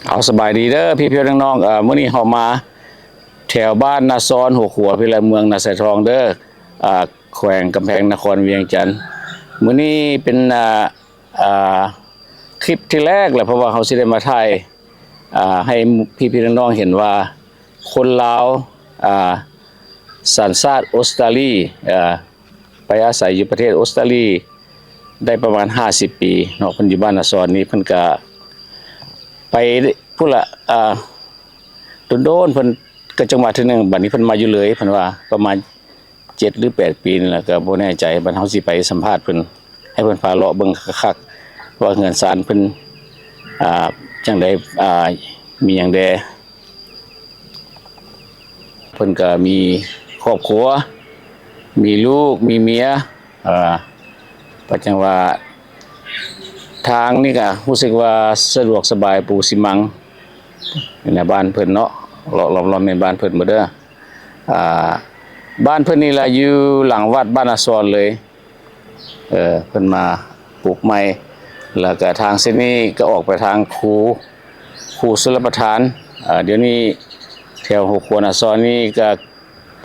ເອົາ ສະບາຍດີເດີພີ່ໆນ້ອງໆ ເອີ ມື້ນີ້ເຮົາມາແຖວບ້ານນາຊອນຫົວຂົວພີ້ແຫຼະ ເມືອງນາຊາຍທອງເດີ ເອີ ແຂວງກຳແພງນະຄອນວຽງຈັນ. ມື້ນີ້ເປັນ ເອີ ເອີ ຄລິບທີແລກແຫຼະ ເພາະວ່າເຮົາຊິໄດ້ມາຖ່າຍ ເອີ ໃຫ້ພີ່ໆນ້ອງໆເຫັນວ່າ ຄົນລາວ ເອີ ສັນຊາດອົດສະຕາລີ ເອີ ໄປອາໄສຢູ່ປະເທດອົດສະຕາລີໄດ້ປະມານຫ້າສິບປີເນາະ. ເພິ່ນຢູ່ບ້ານນາຊອນນີ້ ເພິ່ນກະໄປພຸ້ນລະ ອ່າ ດົນໆ ເພິ່ນກະຈັ່ງມາເທື່ອໜຶ່ງ. ບາດນີ້ເພິ່ນມາຢູ່ເລີຍ ເພິ່ນວ່າປະມານເຈັດຫຼືແປດປີນີ້ລະ ກະບໍ່ແນ່ໃຈ. ບັດເຮົາຊິໄປສຳພາດເພິ່ນ ໃຫ້ເພິ່ນພາເລາະເບິ່ງຄັກໆ ວ່າເຮືອນຊານເພິ່ນ ອ່າ ຈັ່ງໃດ ອ່າ ມີຫຍັງແດ່. ເພິ່ນກະມີຄອບຄົວ ມີລູກ ມີເມຍ ເອີ ກະຈັ່ງວ່າທາງນີ້ກະຮູ້ສຶກວ່າສະດວກສະບາຍ ປູຊີມັງ ໃນບ້ານເພິ່ນເນາະ ເລາະລ້ອມໆໃນບ້ານເພິ່ນເບິ່ງເດີ. ອ່າ ບ້ານເພິ່ນນີ້ລະຢູ່ຫຼັງວັດບ້ານນາຊອນເລີຍ. ເອີ ເພິ່ນມາປຸກໃໝ່ ແລ້ວກະທາງເສັ້ນນີ້ກະອອກໄປທາງຄູ ຄູຊົນລະປະທານ. ເອີ ດຽວນີ້ແຖວຫົວຂົວນາຊອນນີ້ກະ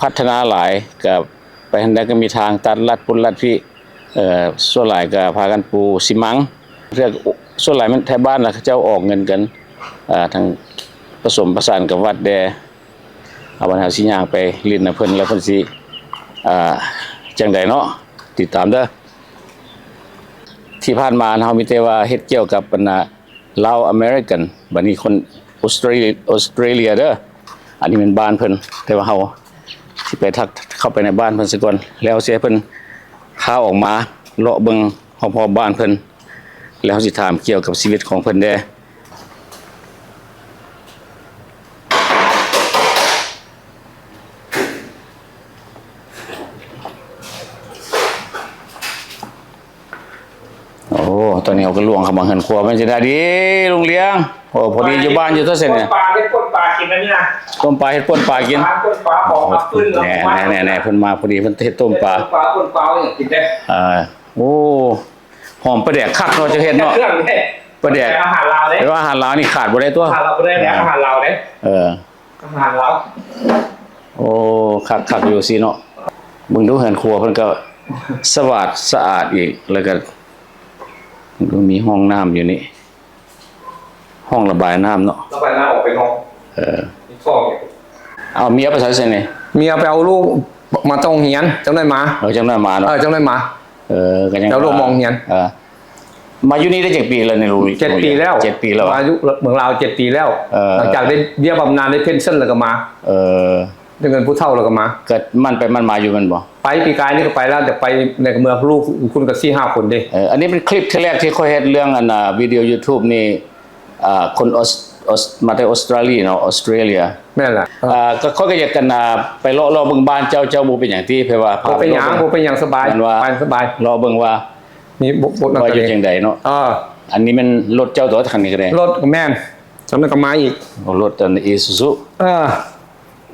ພັດທະນາຫຼາຍ ກະໄປທາງໃດກະມີທາງຕັດລັດພຸ້ນລັດພີ້. ເອີ ສ່ວນຫຼາຍກະພາກັນປູຊີມັງ ສ່ວນຫຼາຍແມ່ນໄທບ້ານລະເຂົາເຈົ້າອອກເງິນກັນ ເອີ ທັງປະສົມປະສານກັບວັດແດ່. ເອົາ ບັດເຮົາຊິຍ່າງໄປຫຼິ້ນນຳເພິ່ນ ແລ້ວເພິ່ນຊິ ອ່າ ຈັ່ງໃດເນາະ ຕິດຕາມເດີ. ທີ່ຜ່ານມາເຮົາມີແຕ່ວ່າເຮັດກ່ຽວກັບ ອັນນ່າ ລາວອາເມລິກັນ ບັດນີ້ຄົນອົດສະຕຣາເລຍ ອົດສະຕຣາເລຍເດີ. ອັນນີ້ແມ່ນບ້ານເພິ່ນ ແຕ່ວ່າເຮົາຊິໄປທັກ ເຂົ້າໄປໃນບ້ານເພິ່ນຊະກ່ອນ ແລ້ວຊິໃຫ້ເພິ່ນພາອອກມາເລາະເບິ່ງຮອບໆບ້ານເພິ່ນ ແລ້ວເຮົາຊິຖາມກ່ຽວກັບຊີວິດຂອງເພິ່ນແດ່. ໂອ້ ຕອນນີ້ເຮົາກະລ່ວງເຂົ້າມາເຮືອນຄົວ. ແມ່ນຈັ່ງໃດດີລຸງລຽງ? ໂອ້ ພໍດີຢູ່ບ້ານຢູ່ຕົວະຊັ້ນນີ້ ຕົ້ມປາ ເຮັດຕົ້ມປາກິນອັນນີ້ນະ ຕົ້ມປາ ເຮັດຕົ້ມປາກິນ ຕົ້ມປາ ອອກມາຟືນ ແນ່ໆໆ ເພິ່ນມາພໍດີ ເພິ່ນເຮັດຕົ້ມປາ ຕົ້ມປາ ຕົ້ມປາກິນເດ້. ເອີ ໂອ້ ຫອມປາແດກຄັກເນາະ ເຈົ້າເຮັດເນາະ ເຄື່ອງເດ້ ປາແດກ ອາຫານລາວເດ້ ແຕ່ວ່າອາຫານລາວນີ້ຂາດບໍ່ໄດ້ຕົວະ ອາຫານລາວບໍ່ໄດ້ແລ້ວ ອາຫານລາວເດ້. ເອີ ອາຫານລາວ ໂອ້ ຄັກໆຢູ່ຊີ້ເນາະ. ເບິ່ງດູເຮືອນຄົວເພິ່ນກະສະຫວາດສະອາດອີກ ແລ້ວກະມີຫ້ອງນ້ຳຢູ່ນີ້ ຫ້ອງລະບາຍນ້ຳເນາະ ລະບາຍນ້ຳອອກໄປນອກ. ເອີ ມີຊ່ອງ. ເອົາ ເມຍໄປໃສຊັ້ນນີ້? ເມຍໄປເອົາລູກມາຈອກໂຮງຮຽນ ຈັ່ງໄດ້ມາ. ເອີ ຈັ່ງໄດ້ມາເນາະ ເອີ ຈັ່ງໄດ້ມາ. ເອີ ກະຍັງ ເອົາລູກມາໂຮງຮຽນ. ເອີ ມາຢູ່ນີ້ໄດ້ຈັກປີແລ້ວນີ້? ເຈັດປີແລ້ວ ເຈັດປີແລ້ວ ມາຢູ່ເມືອງລາວເຈັດປີແລ້ວ. ເອີ ຫຼັງຈາກໄດ້ເບັ້ຍບຳນານ ໄດ້ເພັນເຊິນແລ້ວກະມາ. ເອີ ໄດ້ເງິນຜູ້ເຖົ້າແລ້ວກະມາ ກະໝັ່ນໄປໝັ່ນມາຢູ່ແມ່ນບໍ່? ໄປປີກາຍນີ້ກະໄປແລ້ວ ຈະໄປໃນເມືອງລູກ ຄຸນກະສີ່ຫ້າຄົນເດ້. ເອີ ອັນນີ້ເປັນຄລິບທີແລກທີ່ຂ້ອຍເຮັດເລື່ອງ ອັນນ່າ ວິດີໂອຢູທູບນີ້ ອ່າ ຄົນອົດ ອົດ ມາແຕ່ອົດສະຕຣາລີເນາະ ອົດສະຕຣາເລຍ. ແມ່ນລະ. ເອີ ກະຂ້ອຍກະຢາກ ອັນນ່າ ໄປເລາະໆເບິ່ງບ້ານເຈົ້າ ເຈົ້າບໍ່ເປັນຫຍັງຕິ ເພາະວ່າ ບໍ່ເປັນຫຍັງ ບໍ່ເປັນຫຍັງ ສະບາຍ ເພາະວ່າເລາະເບິ່ງວ່າ ມີບົດ ບົດ ວ່າຢູ່ຈັ່ງໃດເນາະ. ເອີ ອັນນີ້ແມ່ນລົດເຈົ້າຕົວະ ຄັນນີ້ກະໄດ້. ລົດກະແມ່ນ ຈັ່ງນັ້ນກະມາອີກ. ໂອ້ ລົດອັນອີຊູຊູ ເອີ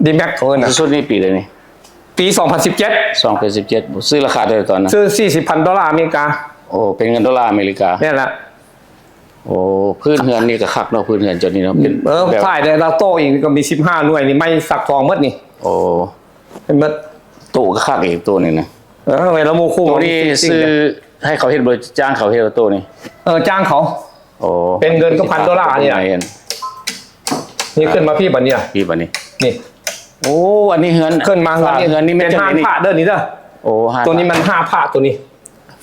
ດີແມັກ ເຂົາເອີ້ນນະ. ອີຊູຊູນີ້ປີໃດນີ້? ປີສອງພັນສິບເຈັດ ສອງພັນສິບເຈັດ. ຊື້ລາຄາເທົ່າໃດຕອນນັ້ນ? ຊື້ສີ່ສິບພັນໂດລາອາເມລິກາ. ໂອ້ ເປັນເງິນໂດລາອາເມລິກາ. ແມ່ນລະ. ໂອ້ ພື້ນເຮືອນນີ້ກະຄັກເນາະ ພື້ນເຮືອນເຈົ້ານີ້ເນາະ ເປັນ ເອີ ແບບ ຖ່າຍໄດ້ລາວໂຕອີກ ກະມີສິບຫ້າໜ່ວຍນີ້ ໄມ້ສັກທອງໝົດນີ້. ໂອ້ ເປັນໝົດ ໂຕກະຄັກອີກ ໂຕນີ້ນະ. ເອີ ເວລາໝູ່ຄູ່ ໂຕນີ້ຊື້ໃຫ້ເຂົາເຮັດບໍ່ ຈ້າງເຂົາເຮັດໂຕນີ້? ເອີ ຈ້າງເຂົາ. ໂອ້ ເປັນເງິນກະພັນໂດລານີ້ລະ. ນີ້ຂຶ້ນມາພີ້ບາດນີ້ລະ ພີ້ບາດນີ້ ນີ້. ໂອ້ ອັນນີ້ເຮືອນ ຂຶ້ນມາເຮືອນນີ້ ເຮືອນນີ້ແມ່ນເປັນຫ້າງພະເດີນີ້ເດີ. ໂອ້ ໂຕນີ້ມັນຫ້າງພະ ໂຕນີ້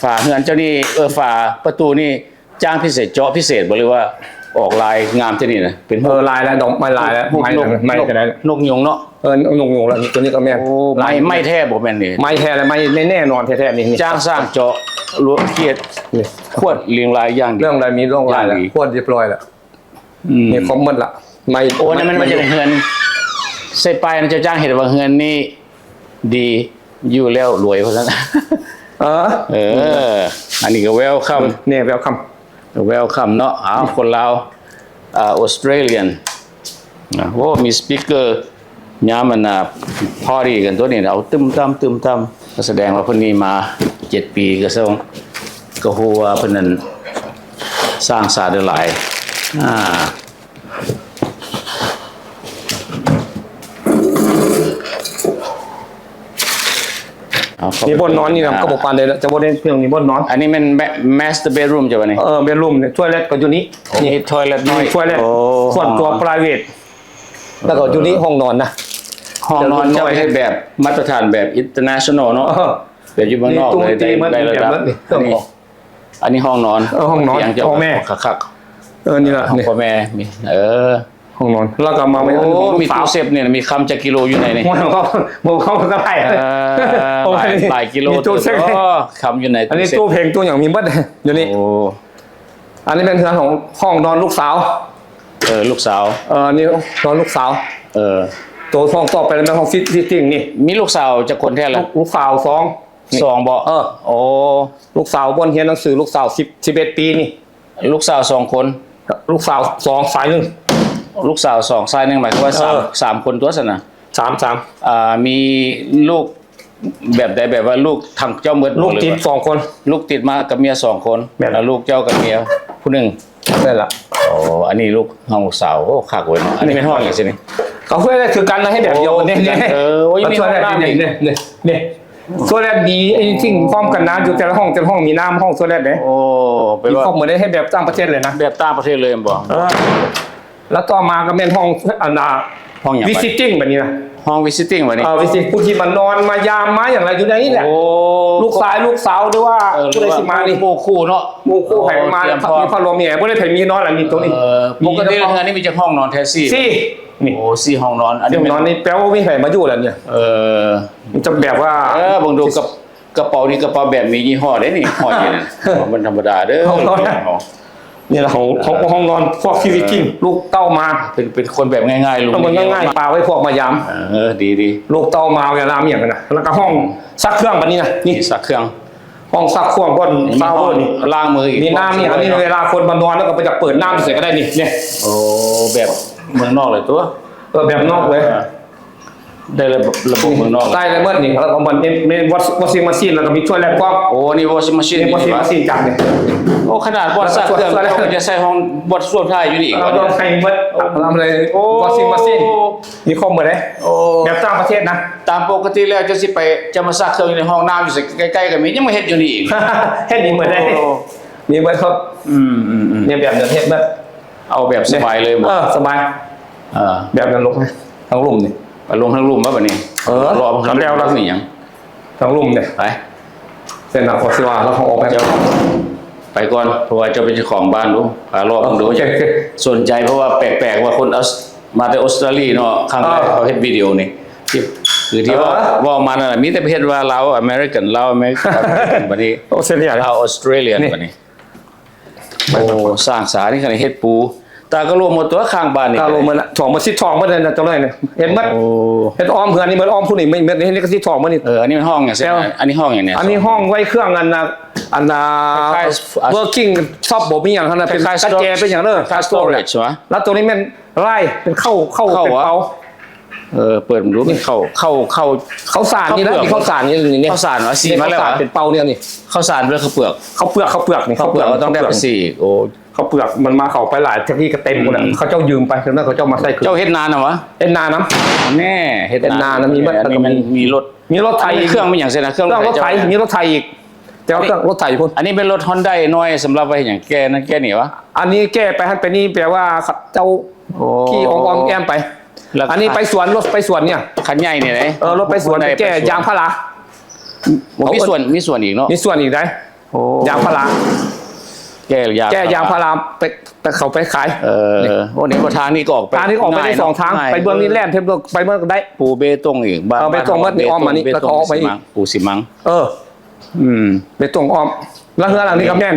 ຝາເຮືອນເຈົ້ານີ້ ເອີ ຝາປະຕູນີ້ ຈ້າງພິເສດ ເຈາະພິເສດບໍ່ ຫຼືວ່າອອກລາຍງາມຈັ່ງນີ້ນະ? ເປັນ ເອີ ລາຍລະ ດອກໄມ້ລາຍລະ ໄມ້ ໄມ້ກະໄດ້ ນົກຍຸງເນາະ. ເອີ ນົກຍຸງລະ ໂຕນີ້ກະແມ່ນ. ໂອ້ ໄມ້ ໄມ້ແທ້ບໍ່ແມ່ນນີ້? ໄມ້ແທ້ລະ ໄມ້ແນ່ນອນແທ້ໆນີ້. ຈ້າງຊ່າງເຈາະ ລວດ ຂຽດ ຂວດລຽງລາຍຢ່າງດີ ເລື່ອງໃດມີລວດລາຍລະ ຂວດຮຽບຮ້ອຍລະ. ອືມ ມີຄົບໝົດລະ ໄມ້. ໂອ້ ນັ້ນມັນຈະເປັນເຮືອນ ໃສ່ປ້າຍນັ້ນ ເຈົ້າຈ້າງເຮັດວ່າເຮືອນນີ້ດີ ຢູ່ແລ້ວລວຍ ວ່າຊັ້ນ. ເອີ ເອີ ອັນນີ້ກະແວວຄຳ ແນ່ ແວວຄຳ ແວວຄຳເນາະ. ເອົາ ຄົນລາວ ອ່າ ອົດສະຕຣາເລຍນ ໂອ້ ມີສະປີກເກີ ຍາມອັນນ່າ ພາຕີ້ກັນຕົວະນີ້ ເອົາຕຶ້ມຕຳ ຕຶ້ມຕຳ ກະສະແດງວ່າເພິ່ນນີ້ມາເຈັດປີ ກະສົ່ງ ກະຮູ້ວ່າເພິ່ນນັ້ນສ້າງສາໄດ້ຫຼາຍ. ອ່າ ມີບ່ອນນອນນີ້ນຳ ອ່າ ກໍບໍ່ປານໃດລະ ຈະບໍ່ໄດ້ເລື່ອງ ມີບ່ອນນອນ. ອັນນີ້ແມ່ນ ma- master bedroom ເຈົ້ານີ້? ເອີ ເປັນຮູມນີ້ toilet ກໍຢູ່ນີ້ ໂອ້ ນີ້ toilet ມີ toilet ໂອ້ ສ່ວນຕົວ private ແລ້ວກໍຢູ່ນີ້ຫ້ອງນອນນະ ຫ້ອງນອນເຈົ້າເຮັດແບບມາດຕະຖານແບບ international ເນາະ ເອີ ແບບຢູ່ເມືອງນອກເລີຍ ໄດ້ລະດັບ. ອັນນີ້ ອັນນີ້ຫ້ອງນອນ ເອີ ຫ້ອງນອນ ຫ້ອງແມ່ ຄັກໆ ເອີ ນີ້ລະ ຫ້ອງພໍ່ແມ່ ເອີ ຫ້ອງນອນ ແລ້ວກໍມາໄວ້ ໂອ້ ມີຕູ້ເຊບນີ້ ມີຄຳຈັກກິໂລຢູ່ໃນນີ້? ບໍ່ເຂົ້າກໍໄດ້ ເອີ ຫຼາຍ ຫຼາຍກິໂລ ມີຕູ້ເຊບ ໂອ້ ຄຳຢູ່ໃນ ອັນນີ້ຕູ້ເຊບ ຕູ້ເພັງຕູ້ຫຍັງມີໝົດຢູ່ນີ້. ໂອ້ ອັນນີ້ແມ່ນເຮືອນຂອງ ຫ້ອງນອນລູກສາວ ເອີ ລູກສາວ ເອີ ນີ້ນອນລູກສາວ ເອີ ໂຕຫ້ອງຕໍ່ໄປແມ່ນຫ້ອງ fitting ນີ້. ມີລູກສາວຈັກຄົນແທ້ລະ? ລູກສາວສອງ ສອງບໍ? ເອີ ໂອ້ ລູກສາວບ່ອນຮຽນໜັງສື ລູກສາວສິບ ສິບເອັດປີນີ້. ລູກສາວສອງຄົນ ລູກສາວສອງຊາຍໜຶ່ງ ລູກສາວສອງຊາຍໜຶ່ງ ໝາຍຄວາມວ່າສາມ ເອີ ສາມຄົນຕົວຊັ້ນນະ ສາມ ສາມ ອ່າ ມີລູກແບບໃດ ແບບວ່າລູກທາງເຈົ້າໝົດ ລູກຕິດສອງຄົນ ລູກຕິດມາກັບເມຍສອງຄົນ ແມ່ນ ແລ້ວລູກເຈົ້າກັບເມຍຜູ້ໜຶ່ງ ແມ່ນລະ. ໂອ້ ອັນນີ້ລູກ ຫ້ອງລູກສາວ ໂອ້ ຄັກເວີຍເນາະ. ອັນນີ້ແມ່ນຫ້ອງຫຍັງຊີ້ນີ້? ກໍເພື່ອໄດ້ຄືກັນນະ ໃຫ້ແບບດຽວກັນນີ້ ໂອ້ ຄືກັນ ເອີ ໂອ້ ຍັງມີຫ້ອງນ້ຳອີກ ນີ້ ນີ້ ນີ້ ໂຊແລັດມີ ໄອ້ສິ່ງພ້ອມກັນນະ ຢູ່ແຕ່ລະຫ້ອງ ແຕ່ລະຫ້ອງມີນ້ຳ ຫ້ອງໂຊແລດເດ້. ໂອ້ ເປັນວ່າ ມີຄອບໝົດເດ້ ເຮັດແບບຕ່າງປະເທດເລີຍນະ ແບບຕ່າງປະເທດເລີຍແມ່ນບໍ່? ເອີ ແລ້ວຕໍ່ມາກໍແມ່ນຫ້ອງ ອັນນ່າ ຫ້ອງຫຍັງ? Visiting ບັດນີ້ນະ ຫ້ອງ visiting ບັດນີ້ ເອີ visit ຜູ້ທີ່ມານອນມາຢາມມາຫຍັງລະ ຢູ່ໃນນີ້ແຫຼະ. ໂອ້ ລູກຊາຍລູກສາວ ຫຼືວ່າ ເອີ ຜູ້ໃດຊິມານີ້ ໝູ່ຄູ່ເນາະ ໝູ່ຄູ່ໃຜມາ ໂອ້ ພັກຢູ່ພັກລວມນີ້ ບໍ່ໄດ້ໃຜມີນອນລະ ມີໂຕນີ້. ເອີ ປົກກະຕິເຮືອນນີ້ມີຈັກຫ້ອງນອນແທ້? ສີ່ ສີ່ ນີ້ ໂອ້ ສີ່ຫ້ອງນອນ ອັນນີ້ນອນນີ້ແປວ່າບໍ່ມີໃຜມາຢູ່ແລ້ວນີ້. ເອີ ມັນຈະແບບວ່າ ເອີ ເບິ່ງດູ ກະ ກະເປົານີ້ ກະເປົາແບບມີຍີ່ຫໍ້ເດ້ນີ້ ຫ້ອຍຢູ່ນີ້ ບໍ່ແມ່ນທຳມະດາເດີ. ຫ້ອງນອນ ນີ້ລະ ຫ້ອງ ຫ້ອງ ຫ້ອງນອນພວກທີ່ ເອີ ກິນ ລູກເຕົ້າມາ ເປັນ ເປັນຄົນແບບງ່າຍໆ ລຸງ ເອົາມັນງ່າຍໆ ປະໄວ້ພວກມາຢາມ. ເອີ ດີໆ ລູກເຕົ້າມາເວລາມີຫຍັງນະ ແລ້ວກໍຫ້ອງຊັກເຄື່ອງບັດນີ້ນະ ນີ້ ນີ້ຊັກເຄື່ອງ ຫ້ອງຊັກເຄື່ອງ ບ່ອນຊາວເວີນີ້ ລ້າງມືອີກ ມີນ້ຳນີ້ ອັນນີ້ເວລາຄົນມານອນແລ້ວກໍໄປຈະເປີດນ້ຳໃສ່ກໍໄດ້ນີ້ ນີ້. ໂອ້ ແບບເມືອງນອກເລີຍຕົວະ. ເອີ ແບບນອກເລີຍ ເອີ ໄດ້ລະບົບເມືອງນອກ ໄດ້ລະໝົດນີ້ ແລ້ວກໍມັນມີ washing machine ແລ້ວກໍມີ toilet ພ້ອມ. ໂອ້ ນີ້ washing machine ນີ້ washing machine ຈັກນີ້. ໂອ້ ຂະໜາດບ່ອນຊັກເຄື່ອງ ເຂົາກໍຈະໃສ່ຫ້ອງ ບ່ອນສ້ວມຖ່າຍຢູ່ນີ້ອີກ ເອົາໃສ່ໝົດ ເອົາເລີຍ washing machine ມີຄອບໝົດເດ້. ໂອ້ ແບບຕ່າງປະເທດນະ ຕາມປົກກະຕິແລ້ວຈະຊິໄປ ຈະມາຊັກເຄື່ອງຢູ່ໃນຫ້ອງນ້ຳຢູ່ໃສ ໃກ້ໆ ກໍມີ ຍັງມາເຮັດຢູ່ນີ້ອີກ ເຮັດນີ້ໝົດເດ້. ໂອ້ ມີເບິດຄົບ ອືມໆໆ ແບບນັ້ນເຮັດເບິດ ເອົາແບບສະບາຍເລີຍບໍ່? ເອີ ສະບາຍ ເອີ ແບບນັ້ນລົງ ທາງລຸ່ມນີ້ ໄປລົງທາງລຸ່ມບໍ່ບັດນີ້? ເອີ ລໍເບິ່ງທາງລຸ່ມ ແລ້ວລະ ມີຫຍັງທາງລຸ່ມນີ້ ໄປ ເສັ້ນນະ ເຂົາຊິວ່າ ແລ້ວເຮົາອອກໄປ ເຈົ້າໄປກ່ອນ ເພາະວ່າເຈົ້າເປັນເຈົ້າຂອງບ້ານ ດູ ພາເລາະເບິ່ງດູ. ໂອເຄ ສົນໃຈ ເພາະວ່າແປກໆ ວ່າຄົນເອົາ ມາແຕ່ອົດສະຕາລີເນາະ ຄັ້ງແລກເຮົາເຮັດວິດີໂອນີ້ ຄືທີ່ເວົ້າ ເວົ້າມານັ້ນນະ ມີແຕ່ປະເທດວ່າລາວ ອາເມລິກັນ ລາວ ອາເມລິກັນ ບັດນີ້ ອອສເຕຣເລຍ ລາວ ອອສເຕຣເລຍ ບັດນີ້. ໂອ້ ສ້າງສານີ້ຂະໜາດເຮັດປູ ຕາກະລົວມໝົດຕົວະ ຂ້າງບ້ານນີ້ ຕາກະລົວມໝົດລະ ຖອງໝົດ ຊິຖອງໝົດນະ ເຈົ້າເລີຍນະ ເຮັດໝົດ. ໂອ້ ເຮັດອ້ອມເຮືອນນີ້ໝົດ ອ້ອມພຸ້ນນີ້ໝົດ ເຮັດນີ້ກໍຊິຖອງໝົດນີ້. ເອີ ອັນນີ້ມັນຫ້ອງຫຍັງ? ອັນນີ້ຫ້ອງຫຍັງແນ່? ອັນນີ້ຫ້ອງໄວ້ເຄື່ອງ ອັນນ່າ ອັນນ່າ working shop ບໍ່ມີຫຍັງຫັ້ນນະ ເປັນກະແຈ ເປັນຫຍັງເດີ storage ຫວະ ແລ້ວໂຕນີ້ແມ່ນ ລາຍເປັນເຂົ້າ ເຂົ້າ ເຂົ້າ ເປັນເປົາ. ເອີ ເປີດເບິ່ງດູ ເປັນເຂົ້າ ເຂົ້າ ເຂົ້າ ເຂົ້າສານນີ້ນະ ເຂົ້າເປືອກ ມີເຂົ້າສານຢູ່ນີ້ ເຂົ້າສານວ່າສີມາແລ້ວ ເປັນເປົາແນວນີ້ ເຂົ້າສານເປັນເຂົ້າເປືອກ ເຂົ້າເປືອກ ເຂົ້າເປືອກນີ້ ເຂົ້າເປືອກ ເຂົ້າເປືອກ ຕ້ອງໄດ້ໄປສີ. ໂອ້ ເຂົ້າເປືອກມັນມາເຂົ້າໄປຫຼາຍ ຈັກທີ່ກະເຕັມພຸ້ນນະ ອືມ ເຂົາເຈົ້າຢືມໄປ ແລ້ວເຂົາເຈົ້າມາໃສ່ຄືນ. ເຈົ້າເຮັດນານນະຫວະ? ເຮັດນານຳ ແນ່ ເຮັດນານະ ມີ ອັນນີ້ມັນມີລົດ ມີລົດໄຖ ເຄື່ອງມີຫຍັງໃສ່ນະ ເຄື່ອງລົດໄຖ ມີລົດໄຖອີກ ແຕ່ວ່າເຄື່ອງລົດໄຖພຸ້ນ. ອັນນີ້ແມ່ນລົດຮອນໄດນ້ອຍ ສຳລັບໄວ້ຫຍັງ ແກ່ນັ້ນແກ່ນີ້ຫວະ? ອັນນີ້ແກ່ໄປຫັ້ນໄປນີ້ ແປວ່າເຂົາເຈົ້າ ໂອ້ ຂີ່ອອມໆແອ້ມໄປ. ອັນນີ້ໄປສວນ ລົດໄປສວນນີ້ ຄັນໃຫຍ່ນີ້ເດ້. ເອີ ລົດໄປສວນ ໄປແກ່ຢາງພາລາ. ໂອ້ ມີສວນ ມີສວນອີກເນາະ ມີສວນອີກໄດ໋. ໂອ້ ຢາງພາລາ ແກ່ຢາງ ແກ່ຢາງພາລາ ພາລາໄປ ໄປ ເຂົາໄປຂາຍ. ເອີ ນີ້ ໂອ້ ນີ້ກໍທາງນີ້ກໍອອກໄປ ທາງນີ້ອອກໄປໄດ້ສອງທາງ ງ່າຍ ໄປເບື້ອງນີ້ແລ່ນ ເທິງໄປເມືອງກໍໄດ້ ປູເບຕົງອີກ ບ້ານ ເອີ ເບຕົງໝົດນີ້ ອ້ອມມານີ້ ແລ້ວກໍອອກໄປອີກ ປູຊິມັງ. ເອີ ອືມ ເບຕົງອ້ອມ ແລ້ວເຮືອນຫຼັງນີ້ກໍແມ່ນ.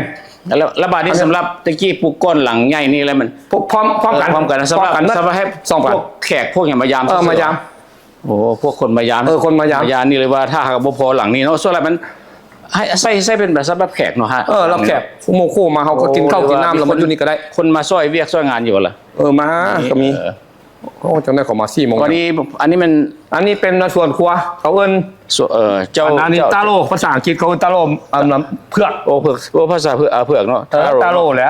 ແລ້ວ ແລ້ວບາດນີ້ສຳລັບແຕ່ກີ້ປຸກກ່ອນຫຼັງໃຫຍ່ນີ້ແລ້ວມັນ ພ້ອມ ພ້ອມກັນ ພ້ອມກັນ ສຳລັບ ສຳລັບໃຫ້ສອງພວກແຂກພວກຫຍັງມາຢາມ ເອີ ມາຢາມ. ໂອ້ ພວກຄົນມາຢາມ ເອີ ຄົນມາຢາມ ມາຢາມນີ້ເລີຍວ່າ ຖ້າຫາກບໍ່ພໍຫຼັງນີ້ເນາະ ສ່ວນຫຼາຍມັນໃຫ້ໃຊ້ ໃຊ້ເປັນແບບສຳລັບແຂກເນາະ. ເອີ ຮັບແຂກ ໝູ່ຄູ່ມາ ເຮົາກໍກິນເຂົ້າກິນນ້ຳ ແລ້ວມາຢູ່ນີ້ກໍໄດ້. ຄົນມາຊ່ອຍວຽກຊ່ວຍງານຢູ່ບໍ່ລະ? ເອີ ມາ ກໍມີ. ເອີ ໂອ້ ຈັ່ງໃດເຂົາມາສີ່ໂມງ. ອັນນີ້ ອັນນີ້ແມ່ນ ອັນນີ້ເປັນສວນຄົວ ເຂົາເອີ້ນ ເອີ ເຈົ້າ ອັນນີ້ຕາໂລ ພາສາອັງກິດເຂົາເອີ້ນຕາໂລ ເຜືອກ. ໂອ້ ເຜືອກ ໂອ້ ພາສາເຜືອກ ເຜືອກເນາະ ເອີ ຕາໂລ ຕາໂລແຫຼະ.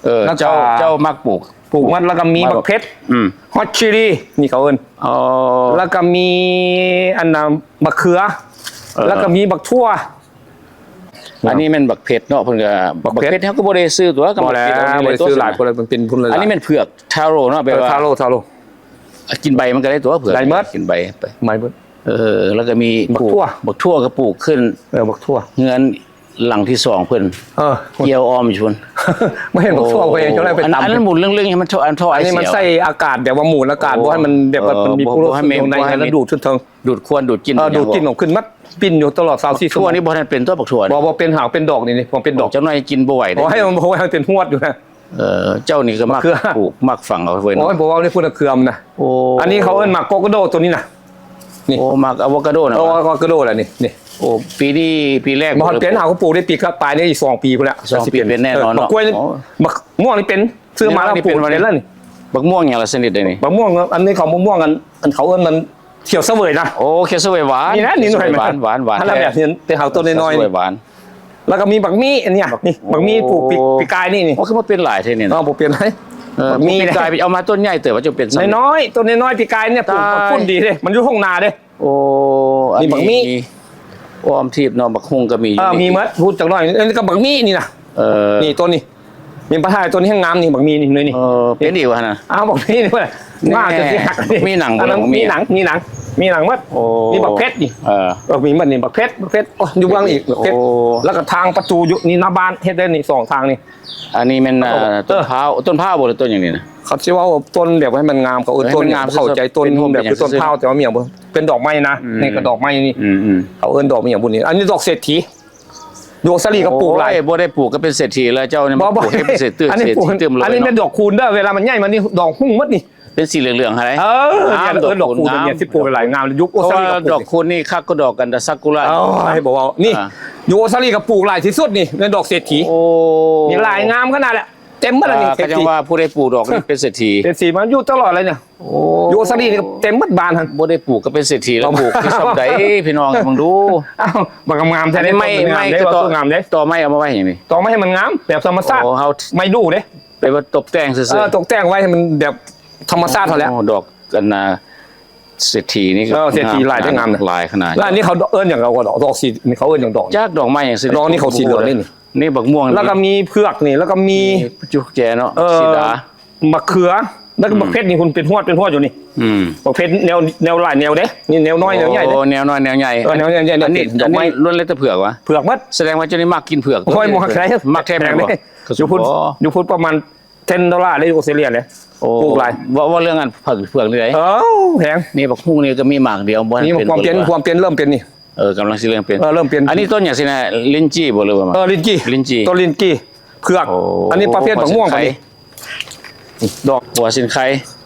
ເອີ ເຈົ້າ ເຈົ້າມັກປູກ ປູກມັນ ແລ້ວກໍມີບັກເຜັດ ອືມ ຮອດຊີຣີ ນີ້ເຂົາເອີ້ນ. ອໍ ແລ້ວກໍມີອັນນ່າ ບັກເຂືອ ເອີ ແລ້ວກໍມີບັກຖົ່ວ. ອັນນີ້ແມ່ນບັກເຜັດເນາະ ເພິ່ນກໍ ບັກເຜັດ ບັກເຜັດເຮົາກໍບໍ່ໄດ້ຊື້ຕົວະ ກໍບໍ່ແລ້ວ ບໍ່ໄດ້ຊື້ຫຼາຍ ເພິ່ນເປັນພຸ້ນຫຼາຍ. ອັນນີ້ແມ່ນເຜືອກ ທາໂຣເນາະ ແບບວ່າ ເອີ ທາໂຣ ທາໂຣ ກິນໃບມັນກໍໄດ້ຕົວະ ເຜືອກ ໄດ້ໝົດ ກິນໃບໄປ ໄດ້ໝົດ. ເອີ ແລ້ວກໍມີ ບັກຖົ່ວ ປູກ ບັກຖົ່ວກໍປູກຂຶ້ນ ເອີ ບັກຖົ່ວ ເຮືອນຫຼັງທີສອງເພິ່ນ ເອີ ກ່ຽວອ້ອມຢູ່ພຸ້ນ. ບໍ່ເຫັນບັກຖົ່ວ ໂອ້ ບໍ່ເຫັນ ເຈົ້າໄດ້ໄປຕຳ ອັນນັ້ນໝູນເລື່ອງໆ ໃຫ້ມັນ ອັນທໍ່ໄອເສຍ ອັນນີ້ມັນໃສ່ອາກາດ ແບບວ່າໝູນອາກາດ ໂອ້ ບໍ່ໃຫ້ມັນແບບວ່າ ເອີ ມັນມີ ບໍ່ ບໍ່ໃຫ້ແມ່ນ ບໍ່ໃຫ້ແມ່ນ ແລ້ວດູດເທິງ ດູດຄວັນດູດກິ່ນ ເອີ ດູດກິ່ນອອກຂຶ້ນໝົດ ປິ່ນຢູ່ຕະຫຼອດຊາວສີ່ຊົ່ວໂມງ. ບັກຖົ່ວນີ້ບໍ່ທັນເປັນຕົວະ ບັກຖົ່ວນີ້ ບໍ່ ບໍ່ເປັນຫາກເປັນດອກນີ້ ນີ້ ບໍ່ເປັນດອກ ຈັກໜ້ອຍກິນບໍ່ໄຫວເດ້ ໂອ້ຍ ບໍ່ໃຫ້ມັນເປັນຮວດຢູ່ນະ. ເອີ ເຈົ້ານີ້ກໍມັກປູກມັກຝັງເອົາເວີຍ ໂອ້ຍ ບໍ່ເວົ້າໃນພຸ້ນນະ ເຄືອມນະ. ໂອ້ ອັນນີ້ເຂົາເອີ້ນໝາກໂກໂກໂດ ຕົວນີ້ນະ ນີ້ ໂອ້ ໝາກອາໂວກາໂດນະ ເອີ ອາໂວກາໂດແຫຼະນີ້ ນີ້. ໂອ້ ປີນີ້ປີແລກ ບໍ່ທັນເປັນ ຫາກະປູກໄດ້ປີກະປາຍນີ້ ອີກສອງປີພຸ້ນແຫຼະ ສອງປີເປັນແນ່ນອນເນາະ. ບັກກ້ວຍ ໂອ້ ບັກມ່ວງນີ້ເປັນ ຊື້ມາແລ້ວປູກເປັນແລ້ວນີ້. ບັກມ່ວງຫຍັງລະຊະນິດໃດນີ້? ບັກມ່ວງ ອັນນີ້ເຂົາ ບັກມ່ວງ ອັນ ອັນເຂົາເອີ້ນມັນ ຂຽວສະເຫວີຍນະ. ໂອ້ ຂຽວສະເຫວີຍຫວານ ນີ້ນະ ນີ້ໜ້ອຍ ຂຽວສະເຫວີຍຫວານ ຫວານ ຫວານ ອັນນັ້ນແບບນີ້ ແຕ່ເຮົາຕົ້ນນ້ອຍໆ ຂຽວສະເຫວີຍຫວານ. ແລ້ວກໍມີບັກມີ້ ອັນນີ້ ບັກ ນີ້ ບັກມີ້ປູກປີ ໂອ້ ປີກາຍນີ້ ນີ້. ໂອ້ ຄືວ່າເປັນຫຼາຍແທ້ນີ້ນະ. ອໍ ບໍ່ເປັນຫຼາຍ ເອີ ມີປີກາຍເອົາມາຕົ້ນໃຫຍ່ເຕີບ ວ່າຈະເປັນຊຳ ນ້ອຍໆ ຕົ້ນນ້ອຍໆ ປີກາຍນີ້ ປູກ ຕາຍ ມັນພຸ້ນດີເດ້ ມັນຢູ່ທົ່ງນາເດ້. ໂອ້ ອັນນີ້ ນີ້ບັກມີ້ ອ້ອມທີບເນາະ ບັກຫຸ່ງກໍມີຢູ່ ເອີ ມີໝົດ ພຸ້ນຈັກໜ້ອຍ ອັນນີ້ກໍບັກມີ້ນີ້ນະ. ເອີ ນີ້ຕົ້ນນີ້ ມີປະທາຍຕົ້ນນີ້ແຮງງາມນີ້ ບັກມີ້ນີ້ ໜ່ວຍນີ້ ເອີ ເປັນອີກວ່າຫັ້ນນະ. ອ້າວ ບັກມີ້ນີ້ວ່າ ແນ່ ມາຈະຊິຫັກ ມີໜັງບໍ່ ບັກມີ້ນີ້ ມີໜັງ ມີໜັງ ມີໜັງໝົດ. ໂອ້ ນີ້ບັກເຜັດນີ້ ເອີ ເອີ ມີໝົດນີ້ ບັກເຜັດ ບັກເຜັດ ໂອ້ ຢູ່ເບື້ອງອີກ ບັກເຜັດ. ໂອ້ ແລ້ວກໍທາງປະຕູຢູ່ນີ້ ໜ້າບ້ານເຮັດໄດ້ນີ້ ສອງທາງນີ້. ອັນນີ້ແມ່ນ ເອີ ຕົ້ນພ້າວ ຕົ້ນພ້າວບໍ່ ຫຼືຕົ້ນຫຍັງນີ້ນະ? ເຂົາຊິເວົ້າຕົ້ນແບບໃຫ້ມັນງາມ ເຂົາເອີ້ນຕົ້ນ ເອີ ໃຫ້ມັນງາມ ເຂົ້າໃຈຕົ້ນ ເອີ ແບບຄືຕົ້ນພ້າວ ແຕ່ວ່າມີຫຍັງບໍ່ ເປັນດອກໄມ້ນະ. ອືມ ນີ້ກໍດອກໄມ້ນີ້ ອືມໆ ເຂົາເອີ້ນດອກອີຫຍັງບຸນີ້ ອັນນີ້ດອກເສດຖີ. ຢູ່ອົດສະຕຣາລີກໍປູກຫຼາຍ. ໂອ້ຍ ບໍ່ໄດ້ປູກກໍເປັນເສດຖີແລ້ວ ເຈົ້ານີ້ ບໍ່ ມາປູກໃຫ້ເປັນເສດຕື່ມ ອັນນີ້ ເສດຖີຕື່ມເລີຍ ອັນນີ້ແມ່ນດອກຄູນເດີ ເວລາມັນໃຫຍ່ມານີ້ ດອງຫຸ່ງໝົດນີ້ ເປັນສີເຫຼືອງໆຫັ້ນເດ. ເອີ ງາມ ດອກ ເອີ ດອກຄູນ ດອກຄູນ ງາມ ເປັນຫຍັງຊິປູກຫຼາຍ ງາມ ຢູ່ອົດສະຕຣາລີກໍປູກ. ດອກຄູນນີ້ຄັກກວ່າດອກກັນ ຊາກຸຣະ. ໂອ້ຍ ບໍ່ເວົ້າ ນີ້ ອ່າ ຢູ່ອົດສະຕຣາລີກໍປູກຫຼາຍທີ່ສຸດນີ້ ແມ່ນດອກເສດຖີ. ໂອ້ ມີຫຼາຍ ງາມຂະໜາດແຫຼະ ເຕັມໝົດແລ້ວນີ້. ອ່າ ເສດຖີ ກໍຈັ່ງວ່າຜູ້ໃດປູກດອກນີ້ເປັນເສດຖີ ເປັນເສດຖີ ມັນຢູ່ຕະຫຼອດເລີຍນີ້. ໂອ້ ຢູ່ອົດສະຕຣາລີນີ້ເຕັມໝົດບ້ານຫັ້ນ. ບໍ່ໄດ້ປູກກໍເປັນເສດຖີແລ້ວ ປູກຄືຊ່ຳໃດ ພີ່ນ້ອງເບິ່ງດູ. ອ້າວ ບັກງາມແທ້ ອັນນີ້ໄມ້ ໄມ້ຄືຕໍ່ ງາມເດ້ ຕໍໄມ້ເອົາມາໄວ້ຫຍັງນີ້? ຕໍໄມ້ໃຫ້ມັນງາມແບບທຳມະຊາດ. ໂອ້ ເຮົາໄມ້ດູ່ເດ້ ໄປວ່າຕົບແຕ່ງຊື່ໆ. ເອີ ຕົບແຕ່ງໄວ້ໃຫ້ມັນແບບທຳມະຊາດເທົ່າແຫຼະ. ໂອ້ ດອກອັນນ່າ ເສດຖີນີ້ ເອີ ເສດຖີຫຼາຍແທ້ ງາມ ງາມຫຼາຍຂະໜາດ. ແລ້ວອັນນີ້ເຂົາເອີ້ນຫຍັງ ດອກ ດອກສີ ນີ້ເຂົາເອີ້ນຫຍັງ ດອກ ຈັກດອກໄມ້ຫຍັງຊີ້ ດອກນີ້ເຂົາສີເຫຼືອງເດ້ນີ້. ນີ້ບັກມ່ວງ ແລ້ວກໍມີເຜືອກນີ້ ແລ້ວກໍມີຈຸກແຈເນາະ ເອີ ສີດາ ບັກເຂືອ ແລ້ວກໍ ອືມ ບັກເຜັດນີ້ ພຸ້ນເປັນຮວດ ເປັນຮວດຢູ່ນີ້. ອືມ ບັກເຜັດແນວ ແນວຫຼາຍແນວເດ້ ນີ້ແນວນ້ອຍແນວໃຫຍ່ເດ້. ໂອ້ ແນວນ້ອຍແນວໃຫຍ່ ເອີ ແນວໃຫຍ່ໆ ອັນນີ້ ດອກໄມ້ ອັນນີ້ລ້ວນແລ້ວແຕ່ເຜືອກຫວາ? ເຜືອກໝົດ. ສະແດງວ່າເຈົ້ານີ້ມັກກິນເຜືອກ. ໂອ້ຍ ບໍ່ຄັກໃດ ມັກແທ້ແມ່ນບໍ່? ຢູ່ພຸ້ນ ຢູ່ພຸ້ນປະມານ ເທັນໂດລາເດ້ ຢູ່ອົດສະຕຣາລີເດ້. ໂອ້ ປູກຫຼາຍ ເວົ້າ ເວົ້າເລື່ອງອັນເຜືອກ ເຜືອກນີ້ໄດ໋. ໂອ້ ແພງ ນີ້ບັກຫຸ່ງນີ້ກໍມີໝາກດຽວ ບໍ່ທັນ ນີ້ ເປັນ ຄວາມເປັນ ຄວາມເປັນເລີ່ມເປັນນີ້. ເອີ ກຳລັງຊິເລີ່ມເປັນ ເອີ ເລີ່ມເປັນ. ອັນນີ້ຕົ້ນຫຍັງຊີ້ນະ ລິນຈີບໍ່ ຫຼືວ່າ ເອີ ລິນຈີ ລິນຈີ ຕົ້ນລິນຈີ ເຜືອກ. ໂອ້ ອັນນີ້ປະເພດບັກມ່ວງ ອັນນີ້ດອກຫົວຊິນໄຄ.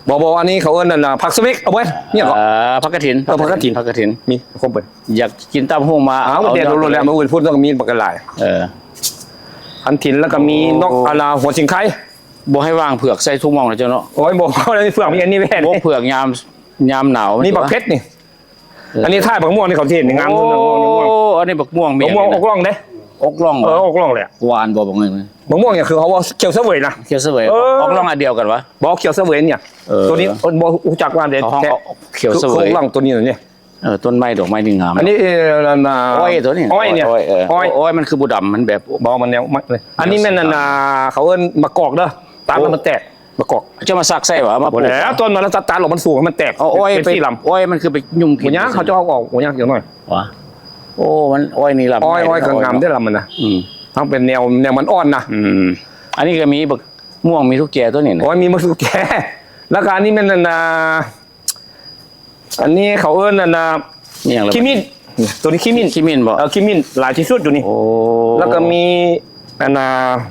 ບໍ່ ບໍ່ ອັນນີ້ເຂົາເອີ້ນອັນນ່າ ຜັກສະເວັກ ເອົາໄວ້ ຫຍັງເກາະ ອ່າ ຜັກກະຖິນ ເອີ ຜັກກະຖິນ ຜັກກະຖິນ ມີຄົບເບິດ. ຢາກກິນຕຳຫຸ່ງມາ ເອົາແດດໂດນໆ ແລ້ວມື້ອື່ນພຸ້ນຕ້ອງມີບັກຫຼາຍ. ເອີ ອັນຖິນ ແລ້ວກໍມີ ໂອ້ ນົກອັນນ່າ ຫົວຊິງໄຄ. ບໍ່ໃຫ້ວາງເຜືອກໃສ່ທຸກໝ່ອງນະເຈົ້າເນາະ. ໂອ້ຍ ບໍ່ ເອົາເຜືອກມີອັນນີ້ແມ່ນ ໂອ້ ເຜືອກຍາມ ຍາມໜາວ ນີ້ບັກເຜັດນີ້. ເອີ ອັນນີ້ທ້າຍບັກມ່ວງນີ້ເຂົາຊິເຫັນງາມ ໂອ້ ບັກມ່ວງ ອັນນີ້ບັກມ່ວງ ບັກມ່ວງອອກລ່ອງເດ້ ອອກລ່ອງ. ເອີ ອອກລ່ອງແຫຼະ. ຫວານບໍ່ບັກນີ້? ບັກມ່ວງນີ້ຄືເຂົາວ່າຂຽວສະເຫວີຍນະ. ຂຽວສະເຫວີຍ ເອີ ອອກລ່ອງອັນດຽວກັນຫວາ? ບໍ່ ຂຽວສະເຫວີຍນີ້. ເອີ ຕົວນີ້ບໍ່ຮູ້ຈັກວ່າເດ້ ຂຽວສະເຫວີຍ ອອກລ່ອງຕົວນີ້ນະນີ້. ເອີ ຕົ້ນໄມ້ດອກໄມ້ນີ້ງາມ. ອັນນີ້ ເອີ ອັນນ່າ ອ້ອຍຕົວນີ້ ອ້ອຍນີ້ ອ້ອຍ ເອີ ອ້ອຍ ອ້ອຍມັນຄືບໍ່ດຳ ມັນແບບ ບໍ່ ມັນແນວ ອັນນີ້ແມ່ນອັນນ່າ ເຂົາເອີ້ນໝາກກອກເດີ ຕັດແລ້ວມັນແຕກ ໝາກກອກ. ເຈົ້າມາສັກໃສ່ຫວາ? ມາປູກ ບໍ່ແລ້ວ ຕອນມັນຕັດ ຕັດອອກມັນສູງ ມັນແຕກ. ເອົາອ້ອຍໄປ ເປັນສີດຳ ອ້ອຍມັນຄືໄປຫຍຸ້ງກິນ. ບໍ່ຍາກ ເຂົາຈະເອົາອອກ ບໍ່ຍາກ ຈັກໜ້ອຍ. ຫວາ ໂອ້ ມັນອ້ອຍນີ້ລຳ ອ້ອຍ ອ້ອຍກໍງາມເດ້ລຳມັນນະ. ອືມ ທັງເປັນແນວ ແນວມັນອ່ອນນະ. ອືມ ອັນນີ້ກໍມີບັກ ມ່ວງມີທຸກແຈຕົວນີ້ນະ. ໂອ້ຍ ມີໝົດທຸກແຈ. ແລ້ວກໍອັນນີ້ແມ່ນອັນນ່າ ອັນນີ້ເຂົາເອີ້ນອັນນ່າ ອີຫຍັງລະ? ຂິ້ມິ້ນ. ຕົວນີ້ຂິ້ມິ້ນ. ຂິ້ມິ້ນບໍ່? ເອີ ຂິ້ມິ້ນຫຼາຍທີ່ສຸດຢູ່ນີ້. ໂອ້ ແລ້ວກໍມີອັນນ່າ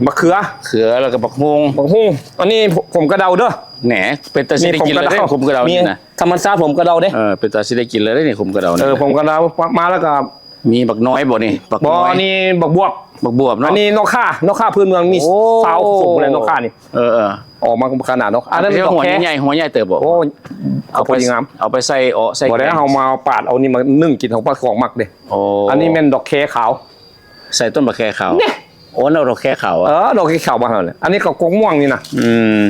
ບັກເຂືອ. ເຂືອ ແລ້ວກໍບັກຫຸ່ງ. ບັກຫຸ່ງ. ອັນນີ້ຜົມກະເດົາເດີ. ແໜ ເປັນຕາຊິໄດ້ກິນເລີຍເດ້ ຜົມກະເດົາ ຜົມກະເດົານີ້ນະ. ທຳມະຊາດຜົມກະເດົາເດ້. ເອີ ເປັນຕາຊິໄດ້ກິນເລີຍເດ້ນີ້ ຜົມກະເດົານີ້. ເອີ ຜົມກະເດົາ ມາແລ້ວກໍ ມີບັກນ້ອຍບໍ່ນີ້? ບັກນ້ອຍ ບໍ່ ອັນນີ້ບັກບວບ. ບັກບວບເນາະ. ອັນນີ້ໜໍ່ຂ່າ ໜໍ່ຂ່າພື້ນເມືອງ ມີ ໂອ້ ຊາວສົງແລ້ວໜໍ່ຂ່ານີ້. ເອີໆ ອອກມາຂະໜາດເນາະ. ອັນນັ້ນ ເປັນຫົວໃຫຍ່ ຫົວໃຫຍ່ເຕີບບໍ່? ໂອ້ຍ ເອົາໄປ ເອົາໄປໃສ່ເອາະໃສ່ ບໍ່ໄດ້ ແກງ ເຮົາມາປາດເອົານີ້ມາໜຶ້ງກິນ ເຮົາປາດຂອງໝັກເດ້. ໂອ້ ອັນນີ້ແມ່ນດອກແຄຂາວ. ໃສ່ຕົ້ນບັກແຄຂາວ. ໂອ້ ເອົາດອກແຄຂາວ. ເອີ ດອກແຄຂາວບ້ານເຮົາແຫຼະ. ອັນນີ້ກໍກົກມ່ວງນີ້ນະ. ອືມ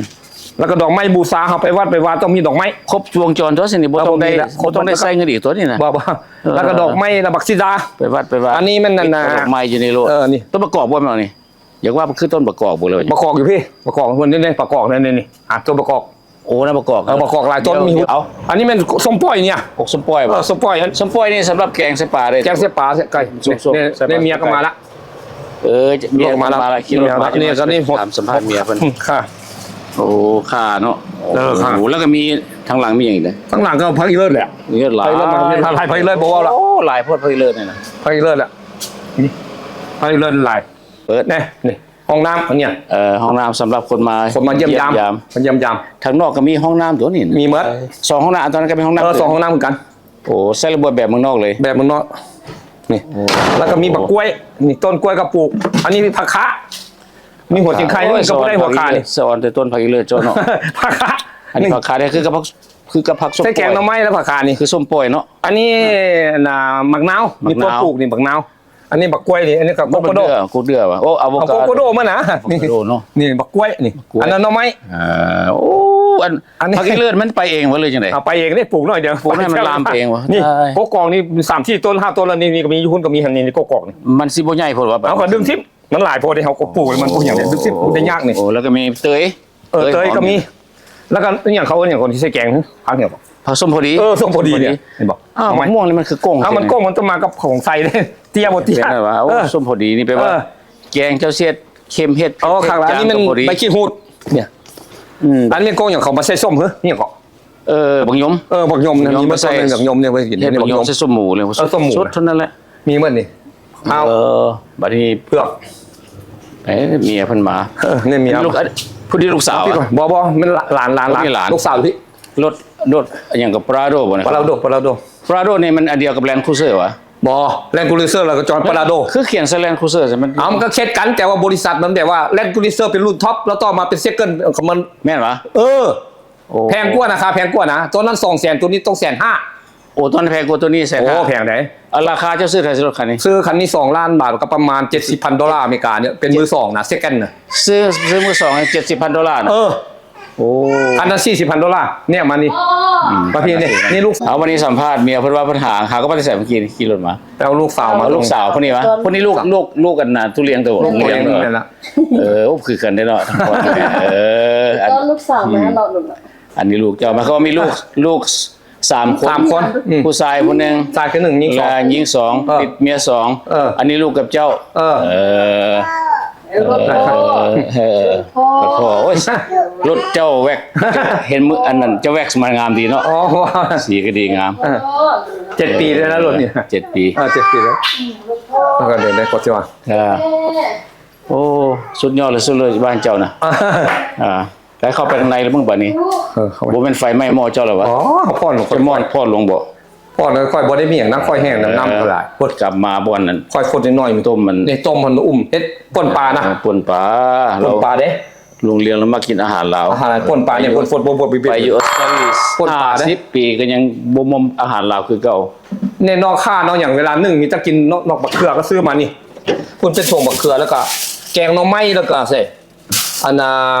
ແລ້ວກໍດອກໄມ້ບູຊາ ເຮົາໄປວັດໄປວາຕ້ອງມີດອກໄມ້ ຄົບວົງຈອນຕົວນີ້ ບໍ່ຕ້ອງໄດ້ ເອີ ບໍ່ຕ້ອງໄດ້ໃຊ້ເງິນອີກຕົວນີ້ນະ ບໍ່ ບໍ່ ເອີ ແລ້ວກໍດອກໄມ້ ແລ້ວບັກສີດາ ໄປວັດໄປວາ ອັນນີ້ແມ່ນອັນນ່າ ດອກໄມ້ຢູ່ໃນໂລດ ເອີ ນີ້ ຕົ້ນປະກອກບໍ່ແມ່ນນີ້ ຢາກວ່າຄືຕົ້ນປະກອກບໍ່ເລີຍ ປະກອກຢູ່ພີ້ ປະກອກ ເພິ່ນນີ້ ປະກອກ ນີ້ ນີ້ ອ່າ ຕົ້ນປະກອກ ໂອ້ ນຳປະກອກ ເອີ ປະກອກຫຼາຍຕົ້ນ ມີ ເອົາ ອັນນີ້ແມ່ນສົ້ມປ້ອຍນີ້ ອາ ກົກສົ້ມປ້ອຍ ເອີ ສົ້ມປ້ອຍ ສົ້ມປ້ອຍນີ້ສຳລັບແກງໃສ່ປາເດ້ ແກງໃສ່ປາໃສ່ໄກ່ ໃນເມຍກໍມາລະ ເອີ ເມຍກໍມາລະ ຂີ່ລົດມາ ນີ້ກໍນີ້ ຖາມສຳພາດເມຍເພິ່ນ ອືມ ຄ່ະ ໂອ້ ຄ່າເນາະ ເອີ ຄ່ະ ໂອ້ ແລ້ວກໍມີທາງຫຼັງມີຫຍັງອີກເດ້ ທາງຫຼັງກໍຜັກອີເລີດແຫຼະ ອີເລີດຫຼາຍ ຜັກອີເລີດ ບໍ່ເວົ້າລະ ໂອ້ ຫຼາຍໂພດຜັກອີເລີດນີ້ນະ ຜັກອີເລີດແຫຼະ ນີ້ ຜັກອີເລີດຫຼາຍ ເປີດ ນີ້ ນີ້ ຫ້ອງນ້ຳອັນເນີ້ຍ ເອີ ຫ້ອງນ້ຳສຳລັບຄົນມາ ຄົນມາຢ້ຽມຢາມ ຢ້ຽມຢາມ ມາຢ້ຽມຢາມ ທາງນອກກໍມີຫ້ອງນ້ຳຕົວນີ້ ມີໝົດ ສອງຫ້ອງນ້ຳ ອັນນັ້ນກໍເປັນຫ້ອງນ້ຳ ເອີ ສອງຫ້ອງນ້ຳຄືກັນ ໂອ້ ໃຊ້ລະບົບແບບເມືອງນອກເລີຍ ແບບເມືອງນອກ ນີ້ ໂອ້ ແລ້ວກໍມີບັກກ້ວຍ ນີ້ ຕົ້ນກ້ວຍກໍປູກ ອັນນີ້ມີຜັກຄາ ມີຫົວຈິງໄຄ ໂອ້ຍ ນີ້ກໍບໍ່ໄດ້ຫົວຂານີ້ ສະອອນແຕ່ຕົ້ນຜັກອີເລີດເຈົ້າເນາະ ຜັກຄາ ອັນນີ້ຜັກຄານີ້ຄືກັບຜັກ ຄືກັບຜັກສົ້ມ ໃສ່ແກງໜໍ່ໄມ້ແລ້ວຜັກຄານີ້ ຄືສົ້ມປ້ອຍເນາະ ອັນນີ້ ອ່າ ອັນນ່າ ໝາກນາວ ໝາກນາວ ນີ້ຕົ້ນປູກນີ້ ໝາກນາວ ອັນນີ້ບັກກ້ວຍນີ້ ອັນນີ້ກໍໂຄໂຄໂດ ໂຄເດືອວະ ໂອ້ ອາໂວກາໂດ ໂຄໂຄໂດມັນນະ ອາໂວກາໂດເນາະ ນີ້ບັກກ້ວຍນີ້ ບັກກ້ວຍ ອັນນັ້ນໜໍ່ໄມ້ ອ່າ ໂອ້ ອັນ ອັນນີ້ ຜັກອີເລີດມັນໄປເອງວະ ຫຼືຈັ່ງໃດ ເອົາໄປເອງເດ້ ປູກໜ້ອຍດຽວ ປູກໃຫ້ມັນລາມໄປເອງວະ ນີ້ ຕາຍ ກົກກອກນີ້ ສາມສີ່ຕົ້ນ ຫ້າຕົ້ນແລ້ວ ນີ້ ນີ້ກໍມີ ຢູ່ພຸ້ນກໍມີ ຫັ້ນນີ້ ກົກກອກນີ້ ມັນຊິບໍ່ໃຫຍ່ໂພດວະ ເຮົາກໍດຶງຖິ້ມ ມັນຫຼາຍໂພດເດ້ ເຮົາກໍປູກ ມັນບໍ່ຫຍັງເດ້ ດຶງຖິ້ມ ບໍ່ໄດ້ຍາກນີ້ ໂອ້ ແລ້ວກໍມີເຕີຍ ເອີ ເຕີຍກໍມີ ແລ້ວກໍອີຫຍັງ ເຂົາເອີ້ນຫຍັງ ຄົນທີ່ໃສ່ແກງ ຜັກຫຍັງ ຜັກສົ້ມພໍດີ ເອີ ສົ້ມພໍດີນີ້ ເຫັນບໍ່ ອ້າວ ໝາກມ່ວງນີ້ມັນຄືກົ້ງ ເອົາ ມັນກົ້ງ ມັນຕ້ອງມາກັບຂອງໃສ່ເດ້ ເຕ້ຍບໍ່ເຕ້ຍ ເຫັນບໍ່ ໂອ້ ເອີ ສົ້ມພໍດີນີ້ແປວ່າ ເອີ ແກງເຈົ້າເສດ ເຄັມເຮັດ ອໍ ຂ້າງຫຼັງນີ້ແມ່ນໃບຂີ້ຫູດ ນີ້ ອືມ ອັນນີ້ກົ້ງຫຍັງ ເຂົາມາໃສ່ສົ້ມ ເຮີ ອີຫຍັງເກາະ ເອີ ບັກຍົມ ເອີ ບັກຍົມນະ ມີມາໃສ່ບັກຍົມນີ້ ເຮັດບັກຍົມໃສ່ສົ້ມໝູເລີຍ ເອີ ສົ້ມໝູ ສົດເທົ່ານັ້ນແຫຼະ ມີໝົດນີ້ ເອົາ ເອີ ບັດນີ້ເຜືອກ ເອີ ເມຍເພິ່ນມາ ເອີ ນີ້ເມຍ ລູກ ຜູ້ນີ້ລູກສາວ ບໍ່ ບໍ່ ແມ່ນຫຼານ ຫຼານ ຫຼານ ລູກສາວພີ້ ລົດ ລົດຫຍັງກໍ ປຣາໂດ ບໍ່ນະ ປຣາໂດ ປຣາໂດ ປຣາໂດນີ້ມັນອັນດຽວກັບແລນຄຣູເຊີຫວາ ບໍ່ ແລນຄຣູເຊີ ແລ້ວກໍຈອນປຣາໂດ ຄືຂຽນໃສ່ແລນຄຣູເຊີໃຊ່ມັນ ເອົາ ມັນກໍເຂດກັນ ແຕ່ວ່າບໍລິສັດມັນແບບວ່າແລນຄຣູເຊີເປັນລຸ້ນທັອບ ແລ້ວຕໍ່ມາເປັນເຊກເກີນຂອງມັນ ແມ່ນຫວາ ເອີ ໂອ້ ແພງກວ່ານະ ຄ່າແພງກວ່ານະ ຕອນນັ້ນສອງແສນ ໂຕນີ້ຕ້ອງແສນຫ້າ ໂອ້ ຕອນແພງກວ່າໂຕນີ້ແສນຫ້າ ໂອ້ ແພງໃດ ອັນລາຄາເຈົ້າຊື້ເທົ່າໃດ ລົດຄັນນີ້ ຊື້ຄັນນີ້ສອງລ້ານບາດ ກໍປະມານເຈັດສິບພັນໂດລາອາເມລິການີ້ ເປັນມືສອງນະ ເຊກກັນນະ ຊື້ ຊື້ມືສອງເຈັດສິບພັນໂດລານະ ເອີ ໂອ້ ຄັນນັ້ນສີ່ສິບພັນໂດລາ ແນມມານີ້ ອືມ ມາພີ້ນີ້ ນີ້ລູກ ເອົາ ວັນນີ້ສຳພາດເມຍ ເພິ່ນວ່າເພິ່ນຫາ ຫາກໍໄປແຕ່ໃສເມື່ອກີ້ນີ້ ຂີ່ລົດມາ ໄປເອົາລູກສາວມາ ເອົາລູກສາວຄົນນີ້ຫວາ ຄົນນີ້ລູກ ລູກ ລູກອັນນ່າ ຕູ້ລ້ຽງໂຕ ລູກລ້ຽງ ລູກລ້ຽງ ແມ່ນລະ ເອີ ໂອ້ ຄືກັນເດ້ເນາະ ທັງພໍ່ທັງແມ່ ເອີ ອັນ ຕອນລູກສາວມາເນາະ ອືມ ລຸງເນາະ ອັນນີ້ລູກເຈົ້າ ໝາຍຄວາມວ່າມີລູກ ລູກສາມຄົນ ສາມຄົນ ອືມ ຜູ້ຊາຍຜູ້ໜຶ່ງ ຊາຍຄືໜຶ່ງ ຍິງສອງ ແລະ ຍິງສອງ ເອີ ຕິດເມຍສອງ ເອີ ອັນນີ້ລູກກັບເຈົ້າ ເອີ ເອີ ເອີ ເອີ ພໍ່ ໂອ້ຍ ລົດເຈົ້າແວັກ ເຫັນມື້ອັນນັ້ນເຈົ້າແວັກມາງາມດີເນາະ ອໍ ສີກໍດີງາມ ເອີ ເຈັດປີແລ້ວນະລົດນີ້ ເຈັດປີ ເອີ ເຈັດປີແລ້ວ ແລ້ວກໍເດີນໄດ້ກໍຊິວ່າ ເອີ ໂອ້ ສຸດຍອດເລີຍ ສຸດເລີຍບ້ານເຈົ້ານະ ອ່າ ໄດ້ເຂົ້າໄປທາງໃນແລ້ວເບິ່ງບາດນີ້ ເອີ ເຂົ້າໄປ ບໍ່ແມ່ນໄຟໄໝ້ໝໍ້ເຈົ້າແລ້ວຫວາ ອໍ ເຂົາຜ່ອນລົງ ຈະໝໍ້ຜ່ອນລົງບໍ່ ພໍແລ້ວ ຂ້ອຍບໍ່ໄດ້ມີຫຍັງນຳ ຂ້ອຍແຫ້ງນຳ ເອີ ນ້ຳກໍຫຼາຍ ພົດກັບມາບ່ອນນັ້ນ ຂ້ອຍພົດນ້ອຍໆ ຕົ້ມມັນ ນີ້ຕົ້ມມັນອຸ້ມ ເຮັດປົ່ນປານະ ເອີ ປົ່ນປາ ປົ່ນປາເດ້ ລຸງລຽງລາວມັກກິນອາຫານລາວ ອາຫານປົ່ນປານີ້ ຝົນ ຝົນບໍ່ບໍ່ໄປຢູ່ອົດສະຕາລີ ປົ່ນປາເດ້ ຫ້າສິບປີກໍຍັງບໍ່ໝົມອາຫານລາວຄືເກົ່າ ໃນນອກຂ່ານອກຫຍັງ ເວລາໜຶ້ງມີແຕ່ກິນນອກ ນອກບັກເຂືອກໍຊື້ມານີ້ ພຸ້ນເປັນຖົງບັກເຂືອ ແລ້ວກໍແກງໜໍ່ໄມ້ ແລ້ວກໍໃສ່ ອັນນ່າ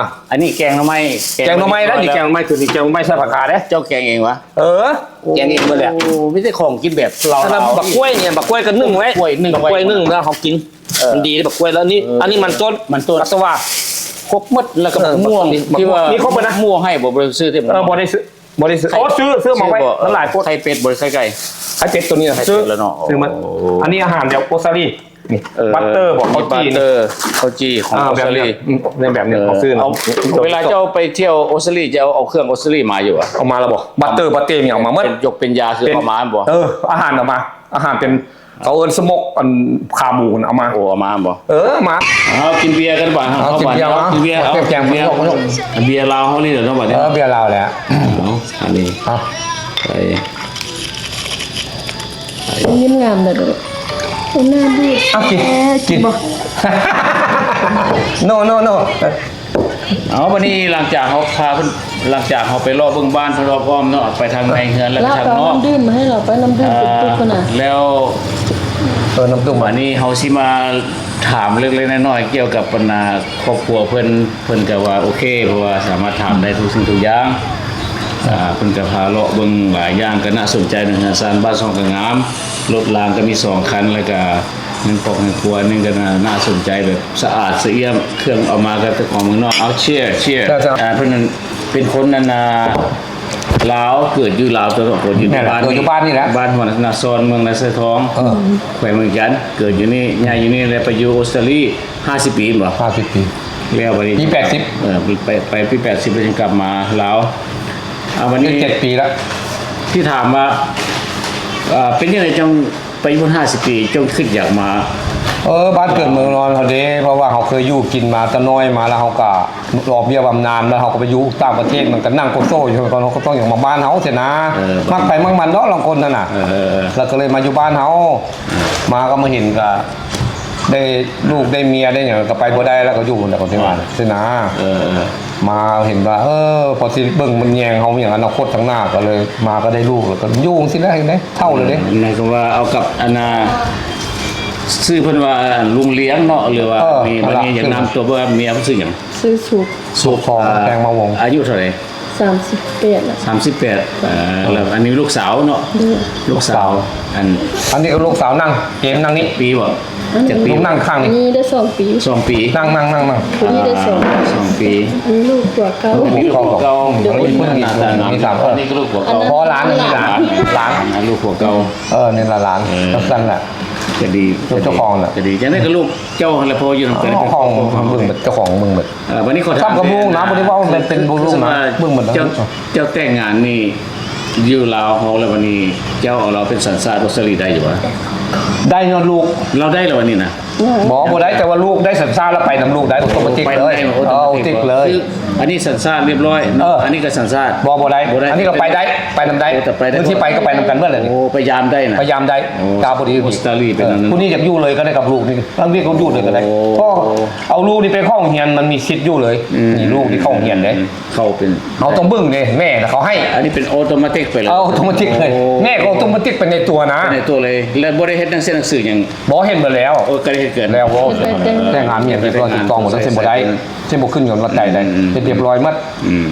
ອັນນີ້ແກງໜໍ່ໄມ້ ແກງໜໍ່ໄມ້ນະ ນີ້ແກງໜໍ່ໄມ້ ຄືນີ້ແກງໜໍ່ໄມ້ໃສ່ຜັກຄາເດ້ ເຈົ້າແກງເອງຫວາ ເອີ ໂອ້ ແກງເອງເບິດແຫຼະ ມີແຕ່ຂອງກິນແບບລາວໆ ອັນນັ້ນບັກກ້ວຍນີ້ ບັກກ້ວຍກໍໜຶ້ງໄວ້ ກ້ວຍໜຶ້ງໄວ້ ບັກກ້ວຍໜຶ້ງແລ້ວເຮົາກິນ ເອີ ມັນດີເດ້ບັກກ້ວຍ ແລ້ວນີ້ ເອີ ອັນນີ້ມັນຕົ້ນ ມັນຕົ້ນ ປັດສະຫວາ ຄົບໝົດ ແລ້ວກໍ ເອີ ບັກມ່ວງ ທີ່ວ່າ ມີຄົບໝົດນະ ໝ່ວງໃຫ້ບໍ່ ບໍ່ໄດ້ຊື້ຕິ ເອີ ບໍ່ໄດ້ຊື້ ບໍ່ໄດ້ຊື້ ໂອ້ ຊື້ ຊື້ມາໄວ້ ມັນຫຼາຍໂພດ ໄຂ່ເປັດບໍ່ ໄຂ່ໄກ່ ໄຂ່ເປັດໂຕນີ້ນະ ໄຂ່ເປັດ ຊື້ແລ້ວເນາະ ຊື້ໝົດ ໂອ້ ອັນນີ້ອາຫານແບບໂອສເຕຣເລັຽ ນີ້ ເອີ ບັດເຕີບໍ່ ເຂົ້າຈີ່ ບັດເຕີ ເຂົ້າຈີ່ຂອງ ອ່າ ອອສເຕຣເລັຽ ແບບນີ້ ອືມ ແບບນີ້ ເອີ ຂອງຊື້ນະ ເວລາເຈົ້າໄປທ່ຽວອອສເຕຣເລັຽ ເຈົ້າເອົາເຄື່ອງອອສເຕຣເລັຽມາຢູ່ຫວາ ເອົາມາແລ້ວບໍ່ ບັດເຕີ ບັດເຕີມີເອົາມາໝົດ ເປັນ ຍົກເປັນຢາຄືເອົາມາບໍ່ ເອີ ອາຫານເອົາມາ ອາຫານເປັນ ເຂົາເອີ້ນສະໝົກ ອັນຂາໝູເອົາມາ ໂອ້ ເອົາມາບໍ່ ເອີ ມາ ເຮົາກິນເບຍກັນບາດ ເຮົາ ເຮົາກິນເບຍ ເອົາເບຍ ເອົາ ເອົາເບຍ ເອົາເບຍ ເອົາເບຍລາວເຮົານີ້ແຫຼະເນາະ ບາດນີ້ ເອີ ເບຍລາວແຫຼະ ເອົາ ອັນນີ້ ເອົາ ໄປ ຍິ້ມງາມເດີ ເປັນໜ້າບູດ ເອົາກິນ ເອີ ກິນ ກິນບໍ່ ໂນ ໂນ ໂນ ເອົາ ບັດນີ້ຫຼັງຈາກເຮົາພາເພິ່ນ ຫຼັງຈາກເຮົາໄປເລາະເບິ່ງບ້ານເພິ່ນຮອບອ້ອມເນາະ ໄປທາງໃນເຮືອນ ແລ້ວກໍທາງນອກ ນ້ຳດື່ມມາໃຫ້ລາວ ໄປນ້ຳດື່ມ ອ່າ ຕຸກໆ ພຸ້ນນະ ແລ້ວ ເອີ ນ້ຳຕຸກ ບັດນີ້ເຮົາຊິມາ ຖາມເລັກໆນ້ອຍໆກ່ຽວກັບບັນດາຄອບຄົວເພິ່ນ ເພິ່ນກໍວ່າໂອເຄ ເພາະວ່າສາມາດຖາມໄດ້ທຸກສິ່ງທຸກຢ່າງ. ອ່າ ເພິ່ນກໍພາເລາະເບິ່ງຫຼາຍຢ່າງ ກໍໜ້າສົນໃຈ. ເຮືອນຊານບ້ານຊ່ອງກໍງາມ, ລົດລາງກໍມີສອງຄັນ ແລ້ວກໍເຮືອນຄອບເຮືອນຄົວໜຶ່ງກໍໜ້າ ໜ້າສົນໃຈ ແບບສະອາດສະອ້ຽມ, ເຄື່ອງເອົາມາກໍແຕ່ຂອງເມືອງນອກ. ເອົາ ເຊຍ ເຊຍ ເຈົ້າ. ອ່າ ເພິ່ນເປັນຄົນອັນນ່າ ລາວ ເກີດຢູ່ລາວ ແຕ່ວ່າເກີດຢູ່ ແມ່ນແຫຼະ ບ້ານ ເກີດຢູ່ບ້ານນີ້ແຫຼະ ບ້ານຫົວນາຊອນ ເມືອງນາຊາຍທອງ ເອີ ແຂວງວຽງຈັນ. ເກີດຢູ່ນີ້ ໃຫຍ່ຢູ່ນີ້ ແລ້ວໄປຢູ່ອົດສະຕາລີຫ້າສິບປີແມ່ນບໍ່? ຫ້າສິບປີ ແລ້ວບັດນີ້ ປີແປດສິບ ເອີ ໄປ ໄປປີແປດສິບ ແລ້ວຈຶ່ງກັບມາລາວ. ອ່າ ບັດນີ້ເຈັດປີແລ້ວ ທີ່ຖາມວ່າ ເປັນຈັ່ງໃດຈັ່ງ ໄປຢູ່ພຸ້ນຫ້າສິບປີ ເຈົ້າຄິດຢາກມາ? ເອີ ບ້ານເກີດເມືອງນອນເຮົາເດ້ ເພາະວ່າເຮົາເຄີຍຢູ່ກິນມາແຕ່ນ້ອຍມາ ແລ້ວເຮົາກະອອກເວຍບຳນານ ແລ້ວເຮົາກໍໄປຢູ່ຕ່າງປະເທດ ມັນກໍນັ່ງໂກໂຕ້ຢູ່ ເຮົາກໍຕ້ອງຢາກມາບ້ານເຮົາຊີ້ນະ. ເອີ ມັກໃຜມັກມັນເນາະ ລາງຄົນຫັ້ນນະ. ເອີ ເອີ ເອີ ແລ້ວກໍເລີຍມາຢູ່ບ້ານເຮົາ ເອີ ມາກໍມາເຫັນ ກໍໄດ້ລູກໄດ້ເມຍໄດ້ຫຍັງ ກໍໄປບໍ່ໄດ້ ແລ້ວກໍຢູ່ພຸ້ນແຫຼະ ຄົນທີ່ວ່າຊີ້ນະ. ເອີ ເອີ ມາເຫັນວ່າ ເອີ ພໍຊິເບິ່ງມັນແຍງເຮົາຫຍັງ ອະນາຄົດທາງໜ້າ ກໍເລີຍມາ ກໍໄດ້ລູກ ແລ້ວກໍຢູ່ຈັ່ງຊີ້ແຫຼະ ເຫັນໄດ ເຖົ້າແລ້ວເດ້. ໝາຍຄວາມວ່າເອົາກັບອັນນ່າ ຊື່ເພິ່ນວ່າລຸງລຽງເນາະ ຫຼືວ່າ ເອີ ມີ ບັດນີ້ ນັ້ນລະ ຢາກນຳຕົວ ເພິ່ນວ່າເມຍເພິ່ນຊື່ຫຍັງ? ຊື່ສຸກ ສຸກ ສຸກ ອາ ແພງມາວົງ. ອາຍຸເທົ່າໃດ? ສາມສິບແປດລະ ສາມສິບແປດ. ເອີ ເອີ ແລ້ວອັນນີ້ລູກສາວເນາະ? ໂດຍ ລູກສາວ. ອັນ ອັນນີ້ກໍລູກສາວ ນັ່ງ ເກມນັ່ງນີ້ ປີບໍ່? ຈັກປີ? ລູກນັ່ງຂ້າງນີ້ ອັນນີ້ໄດ້ສອງປີ ສອງປີ. ນັ່ງ ນັ່ງ ນັ່ງ ນັ່ງ ຜູ້ນີ້ໄດ້ສອງ ອ່າ ສອງປີ. ມີລູກຜົວເກົ່າ ລູກຜົວເກົ່າ ໂດຍ ອັນນີ້ກໍລູກຜົວເກົ່າ ມີສາມ ເອີ ພໍ່ຫຼານ ມີຫຼານ ຫຼານ ອ່າ ລູກຜົວເກົ່າ. ເອີ ນີ້ລະຫຼານ ເອີ ຈັ່ງຊັ້ນລະ ກໍດີ ເຈົ້າຂອງລະ ກໍດີ. ຈັ່ງໃດກໍລູກເຈົ້າຫັ້ນລະ ເພາະວ່າຢູ່ນຳກັນ ຂອງເບິ່ງເບິດ ເຈົ້າຂອງເບິ່ງເບິດ. ເອີ ບັດນີ້ຂໍຖາມ ຊ້ຳກັບລູກນະ ບໍ່ໄດ້ເວົ້າ ມັນເປັນ ເປັນ ເບິ່ງລູກນະ ເບິ່ງເບິດ. ເຈົ້າ ເຈົ້າແຕ່ງງານນີ້ຢູ່ລາວເຮົາແລ້ວ ບັດນີ້ເຈົ້າເອົາລາວເປັນສັນຊາດອົດສະຕາລີໄດ້ຢູ່ບໍ່? ໄດ້ຍ້ອນລູກ ລາວໄດ້ແລ້ວບັດນີ້ນະ? ບໍ່ ບໍ່ໄດ້ ແຕ່ວ່າລູກໄດ້ສັນຊາດແລ້ວໄປນຳລູກໄດ້ ອອໂຕມາຕິກເລີຍ. ເອີ ອອໂຕມາຕິກເລີຍ ເອີ ເອົາຕິກເລີຍ. ຄືອັນນີ້ສັນຊາດຮຽບຮ້ອຍເນາະ. ເອີ ອັນນີ້ກໍສັນຊາດ ບໍ່ ບໍ່ໄດ້ ບໍ່ໄດ້. ອັນນີ້ກໍໄປໄດ້ ໄປນຳໄດ້ ເອີ ແຕ່ໄປໄດ້ ເພິ່ນຊິໄປກໍໄປນຳກັນເບິດແຫຼະນີ້. ໂອ້ ໄປຢາມໄດ້ນະ ໄປຢາມໄດ້. ໂອ້ ຕາພໍດີ ອົດສະຕາລີເປັນແນວນັ້ນ ຜູ້ນີ້ຢາກຢູ່ເລີຍກໍໄດ້ກັບລູກນີ້ ລາງວຽກກໍຢູ່ເລີຍກໍໄດ້. ໂອ້ ເພາະເອົາລູກນີ້ໄປເຂົ້າໂຮງຮຽນ ມັນມີສິດຢູ່ເລີຍ. ອືມ ນີ້ລູກນີ້ເຂົ້າໂຮງຮຽນເດ້ ເຂົ້າເປັນ ເຮົາຕ້ອງເບິ່ງເດ້ ແມ່ນະເຂົາໃຫ້. ອັນນີ້ເປັນອອໂຕມາຕິກໄປເລີຍ ເອີ ອອໂຕມາຕິກເລີຍ. ໂອ້ ແມ່ກໍອອໂຕມາຕິກໄປໃນຕົວນະ ໃນຕົວເລີຍ. ແລ້ວບໍ່ໄດ້ເຮັດໜັງສືໜັງສືຫຍັງ? ບໍ່ ເຮັດເບິດແລ້ວ ໂອ້ ກໍໄດ້ເຮັດເກີນແລ້ວ. ໂອ້ ແຕ່ງງານມີຫຍັງຮຽບຮ້ອຍຖືກຕ້ອງໝົດ ແລ້ວຊິບໍ່ໄດ້ ຊິບໍ່ຂຶ້ນເງິນວັດໃດໄດ້. ອືມ ເຮັດຮຽບຮ້ອຍໝົດ. ອືມ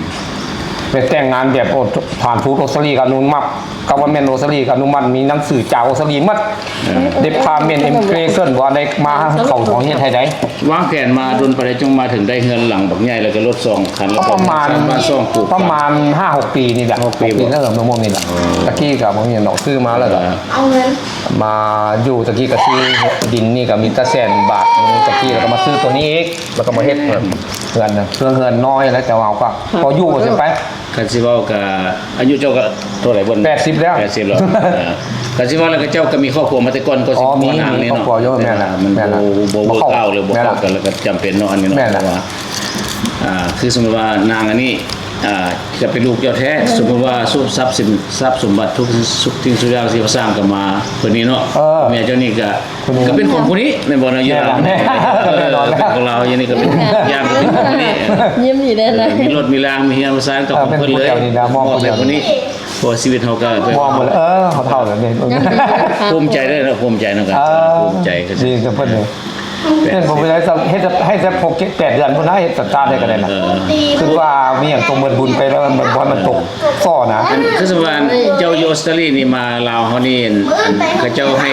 ໄປແຕ່ງງານແບບ ໂອ້ ສະຖານທູດອົດສະຕາລີກໍອະນຸມັດ ກັບເວີນເມັນອົດສະຕາລີກໍອະນຸມັດ ມີໜັງສືຈາກອົດສະຕາລີໝົດ. ເອີ ເດັບຄາເມັນ ອິມເກຣເຊິນ ບໍ່ໄດ້ມາ ເຂົາເຮັດໃຫ້ໄດ້. ວາງແຜນມາດົນປານໃດຈຶ່ງມາເຖິງໄດ້ເຮືອນຫຼັງບັກໃຫຍ່ ແລ້ວກໍລົດສອງຄັນ ແລ້ວກໍປະມານ ບ້ານຊ່ອງປູກ ປະມານຫ້າຫົກປີນີ້ແຫຼະ ຫົກປີ ຫົກປີ ບໍ່ ເອີ ປະມານນີ້ແຫຼະ. ໂອ້ ຕະກີ້ກໍບໍ່ມີຫຍັງດອກ ຊື້ມາແລ້ວກໍ ເອີ ເອົາເງິນ ມາຢູ່. ຕະກີ້ກໍຊື້ດິນນີ້ກໍມີແຕ່ແສນບາດ ຕະກີ້ ແລ້ວກໍມາຊື້ຕົວນີ້ອີກ ແລ້ວກໍມາເຮັດເຮືອນ ເຮືອນນ້ອຍແລ້ວ ແຕ່ວ່າເຮົາກໍພໍຢູ່ຊິໄປ. ຄັນຊິເວົ້າກະ ອາຍຸເຈົ້າກະເທົ່າໃດເບິ່ງ? ແປດສິບແລ້ວ ແປດສິບແລ້ວ. ເອີ ຄັນຊິເວົ້າແລ້ວກະເຈົ້າກະມີຄອບຄົວມາແຕ່ກ່ອນ ກໍຊິ ອໍ ມີ ມີຄອບຄົວຢູ່. ແມ່ນລະ ມັນບໍ່ ບໍ່ເວົ້າກ້າວ ຫຼືບໍ່ເຂົ້າກັນ ແລ້ວກະຈຳເປັນເນາະ ອັນນີ້ເນາະ. ແມ່ນລະ ເພາະວ່າ ອ່າ ຄືສົມມຸດວ່ານາງອັນນີ້ ອ່າ ກະເປັນລູກເຈົ້າແທ້ ສົມມຸດວ່າ ຊັບສິນ ຊັບສົມບັດ ທຸກສິ່ງທຸກຢ່າງທີ່ວ່າສ້າງກະມາເພິ່ນນີ້ເນາະ. ເອີ ເມຍເຈົ້ານີ້ກະ ກໍເປັນຂອງຜູ້ນີ້ແມ່ນບໍ່ເນາະ? ຢູ່ລາວ ແນ່ນອນ ເອີ ເປັນຂອງລາວ ຢູ່ນີ້ກໍເປັນຢ່າງ ກໍເປັນຂອງຜູ້ນີ້. ເອີ ຍິ້ມດີເດ້ນະ ເອີ ມີລົດມີລາງ ມີເຮືອນມີຊານ ກໍຂອງເພິ່ນເລີຍ ມອບໃຫ້ຜູ້ນີ້. ເພາະວ່າຊີວິດເຮົາກໍ ເຮົາເຖົ້າແລ້ວ ເອີ ເຮົາເຖົ້າແລ້ວນີ້ ພູມໃຈເດີເນາະ ພູມໃຈນຳກັນ. ເອີ ພູມໃຈ ດີກັບເພິ່ນເລີຍ. ເຮັດບໍ່ໄດ້ ເຮັດໃຫ້ແຕ່ຫົກເຈັດແປດເດືອນພຸ້ນນະ ເຮັດສັນຊາດໄດ້ກໍໄດ້ນະ. ເອີ ຄືວ່າມີຫຍັງຕົວເມີນບຸນໄປແລ້ວ ມັນບໍ່ໃຫ້ມັນຕົກ ສໍ້ນະ. ອັນ ຄືສົມມຸດວ່າເຈົ້າຢູ່ອົດສະຕາລີນີ້ ມາລາວເຮົານີ້ ເຂົາເຈົ້າໃຫ້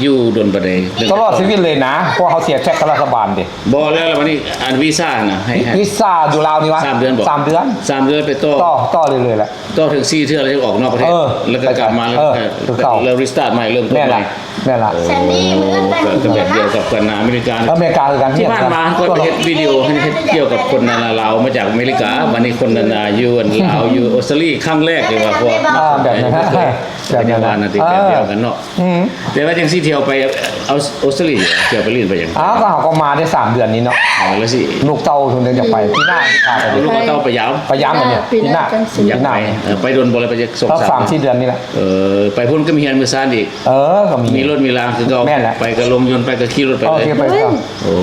ຢູ່ດົນປານໃດ? ຕະຫຼອດຊີວິດເລີຍນະ ເພາະວ່າເຮົາເສຍແທັກກັບລັດຖະບານເດ້. ບໍ່ ແລ້ວ ແລ້ວບັດນີ້ ອັນວີຊານະ ໃຫ້ ໃຫ້ ວີຊາຢູ່ລາວນີ້ຫວາ? ສາມເດືອນບໍ່? ສາມເດືອນ ສາມເດືອນໄປຕໍ່ ຕໍ່ ຕໍ່ເລື້ອຍໆແຫຼະ. ຕໍ່ເຖິງສີ່ເທື່ອແລ້ວອອກນອກປະເທດ ເອີ ແລ້ວກໍກັບມາ ເອີ ແລ້ວກໍ ຄືເກົ່າ ແລ້ວຣີສະຕາດໃໝ່ ເລີ່ມຕົ້ນໃໝ່. ແມ່ນລະ ແມ່ນລະ. ໂອ້ ກໍແບບດຽວກັບກັນນະ ອາເມລິກາ ອາເມລິກາຄືກັນ. ທີ່ຜ່ານມາຂ້ອຍໄປເຮັດວິດີໂອ ເຮັດກ່ຽວກັບຄົນລາວມາຈາກອາເມລິກາ ບັດນີ້ຄົນນັ້ນຢູ່ອັນລາວ ຢູ່ອົດສະຕາລີຄັ້ງແລກເລີຍວ່າ ເພາະວ່າ ອ່າ ແບບນັ້ນ ແບບນັ້ນ ແບບດຽວກັນເນາະ. ອືມ ແຕ່ວ່າຈັ່ງຊິທ່ຽວໄປເອົາອົດສະຕາລີ ທ່ຽວໄປຫຼິ້ນໄປຫຍັງ? ອ້າວ ກໍເຮົາກໍມາໄດ້ສາມເດືອນນີ້ເນາະ. ອໍ ແລ້ວຊິ ລູກເຕົ້າເພິ່ນຢາກໄປ ປີໜ້າຊິພາໄປ. ລູກເຕົ້າໄປຢາມ ໄປຢາມອັນນີ້ ປີໜ້າ ປີໜ້າ ສອງສາມເດືອນນີ້ແຫຼະ. ເອີ ໄປດົນບໍ່? ແລ້ວໄປຈັກສອງສາມ ສາມສີ່ເດືອນນີ້ແຫຼະ. ເອີ ໄປພຸ້ນກໍມີເຮືອນມີຊານອີກ. ເອີ ກໍມີ ມີລົດມີລາງຄືເກົ່າ. ແມ່ນແຫຼະ ໄປກໍລົງຍົນ ໄປກໍຂີ່ລົດໄປເລີຍ. ໂອເຄ ໄປກໍ ໂອ້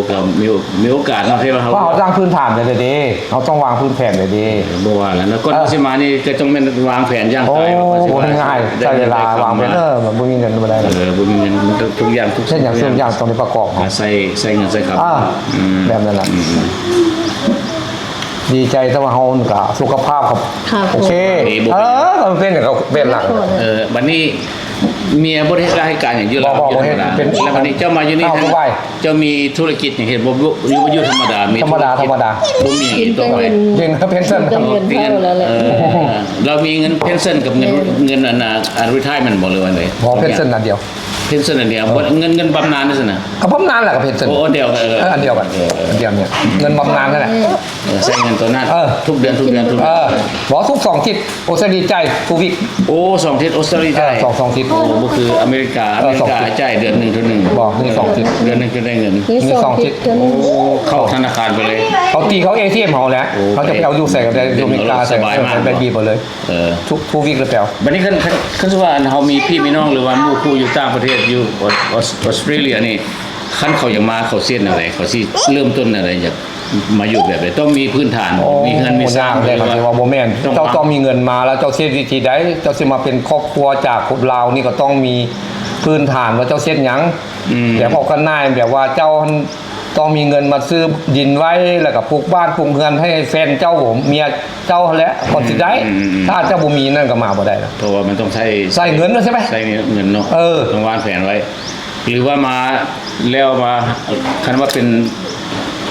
ກໍມີ ມີໂອກາດເນາະ ທີ່ວ່າເຮົາ ເຮົາວາງພື້ນຖານໄດ້ເດ້ ເຮົາຕ້ອງວາງພື້ນແຜນໄດ້ເດ້. ບໍ່ວ່າແລ້ວເນາະ ກ່ອນຊິມານີ້ກໍຕ້ອງແມ່ນວາງແຜນຢ່າງຕາຍ ໂອ້ ວ່າຊິມາ ໃຊ້ເວລາວາງແຜນ ເອີ ມັນບໍ່ມີເງິນບໍ່ໄດ້ ເອີ ບໍ່ມີເງິນ ມັນຕ້ອງທຸກຢ່າງ ທຸກສິ່ງ ເຮັດຫຍັງ ທຸກຢ່າງຕ້ອງໄດ້ປະກອບ ອາ ໃຊ້ ໃຊ້ເງິນໃຊ້ຄຳ ອ່າ ອືມ ແບບນັ້ນລະ ອືມ ດີໃຈ ແຕ່ວ່າເຮົາກະສຸຂະພາບກະ ໂອເຄ ເອີ ເປັນກະເປັນລະ ເອີ ບັດນີ້ເມຍບໍ່ໄດ້ເຮັດລາຍການຫຍັງຢູ່ລາວ ບໍ່ ບໍ່ເຮັດ ຢູ່ທຳມະດາ ເປັນ ແລ້ວບັດນີ້ເຈົ້າມາຢູ່ນີ້ ເຈົ້າມີທຸລະກິດຫຍັງເຮັດບໍ່ ຫຼືວ່າຢູ່ທຳມະດາ ມີທຸລະກິດ ທຳມະດາ ບໍ່ມີຫຍັງ ກິນແຕ່ເງິນ ກິນເພນເຊິນ ກິນແຕ່ເງິນເທົ່ານັ້ນແຫຼະ ເອີ ລາວມີເງິນເພນເຊິນກັບເງິນ ແມ່ນ ເງິນອັນນ່າ ອັນຣີທາຍເມັນບໍ່ ຫຼືວ່າໃດ ບໍ່ ເພນເຊິນອັນດຽວ ເພນເຊິນອັນດຽວ ເອີ ບໍ່ ເງິນ ເງິນບຳນານຊັ້ນນະ ກະບຳນານແຫຼະ ກະເພນເຊິນ ໂອ້ ອັນດຽວ ເອີ ອັນດຽວກັນ ເອີ ອັນດຽວນີ້ ເງິນບຳນານຫັ້ນແຫຼະ ເອີ ໃຊ້ເງິນໂຕນັ້ນ ເອີ ທຸກເດືອນ ທຸກເດືອນ ທຸກເດືອນ ເອີ ບໍ່ ທຸກສອງທິດ ອອສເຕຣເລຍຈ່າຍທຸກວີກ ໂອ້ ສອງທິດ ອອສເຕຣເລຍຈ່າຍ ເອີ ສອງ ສອງທິດ ໂອ້ ບໍ່ຄືອາເມລິກາ ເອີ ອາເມລິກາຈ່າຍເດືອນໜຶ່ງເທື່ອໜຶ່ງ ບໍ່ ມີສອງທິດ ເດືອນໜຶ່ງຈະໄດ້ເງິນ ມີສອງທິດ ໂອ້ ເຂົ້າທະນາຄານໄປເລີຍ ເຂົາຕີເຂົ້າເອທີເອັມເຮົາແຫຼະ ໂອ້ ເຮົາຈະໄປເອົາຢູ່ໃສກະໄດ້ ຢູ່ອາເມລິກາ ສະບາຍມາກ ໄປບີບເອົາເລີຍ ເອີ ທຸກ ທຸກວີກແລ້ວ ບັດນີ້ຄັນ ຄັນ ຄັນສົມມຸດວ່າເຮົາມີພີ່ມີນ້ອງ ຫຼືວ່າໝູ່ຄູ່ຢູ່ຕ່າງປະເທດ ຢູ່ອອສ ອອສ ອອສເຕຣເລຍນີ້ ຄັນເຂົາຢາກມາ ເຂົາຊິເຮັດແນວໃດ ເຂົາຊິເລີ່ມຕົ້ນແນວໃດ ຢາກມາຢູ່ແບບໃດ ຕ້ອງມີພື້ນຖານ ໂອ້ ມີເຮືອນມີຊານ ຍາກເດ້ ເຂົາຊິວ່າບໍ່ແມ່ນ ເຈົ້າຕ້ອງມີເງິນມາ ແລ້ວເຈົ້າຊິເຮັດວິທີໃດ ເຈົ້າຊິມາເປັນຄອບຄົວຈາກຄົນລາວນີ້ ກະຕ້ອງມີພື້ນຖານວ່າເຈົ້າຊິເຮັດຫຍັງ ອືມ ແບບອອກກັນນາຍ ແບບວ່າເຈົ້າ ຕ້ອງມີເງິນມາຊື້ດິນໄວ້ ແລ້ວກະປູກບ້ານປູກເຮືອນໃຫ້ແຟນເຈົ້າ ເມຍເຈົ້າຫັ້ນແຫຼະ ກ່ອນຊິໄດ້ ອືມ ຖ້າເຈົ້າບໍ່ມີນັ້ນກະມາບໍ່ໄດ້ ເພາະວ່າມັນຕ້ອງໃຊ້ ໃຊ້ເງິນເນາະ ໃຊ້ໄປ ໃຊ້ເງິນເນາະ ເອີ ຕ້ອງວາງແຜນໄວ້ ຫຼືວ່າມາແລ້ວມາ ຄັນວ່າເປັນ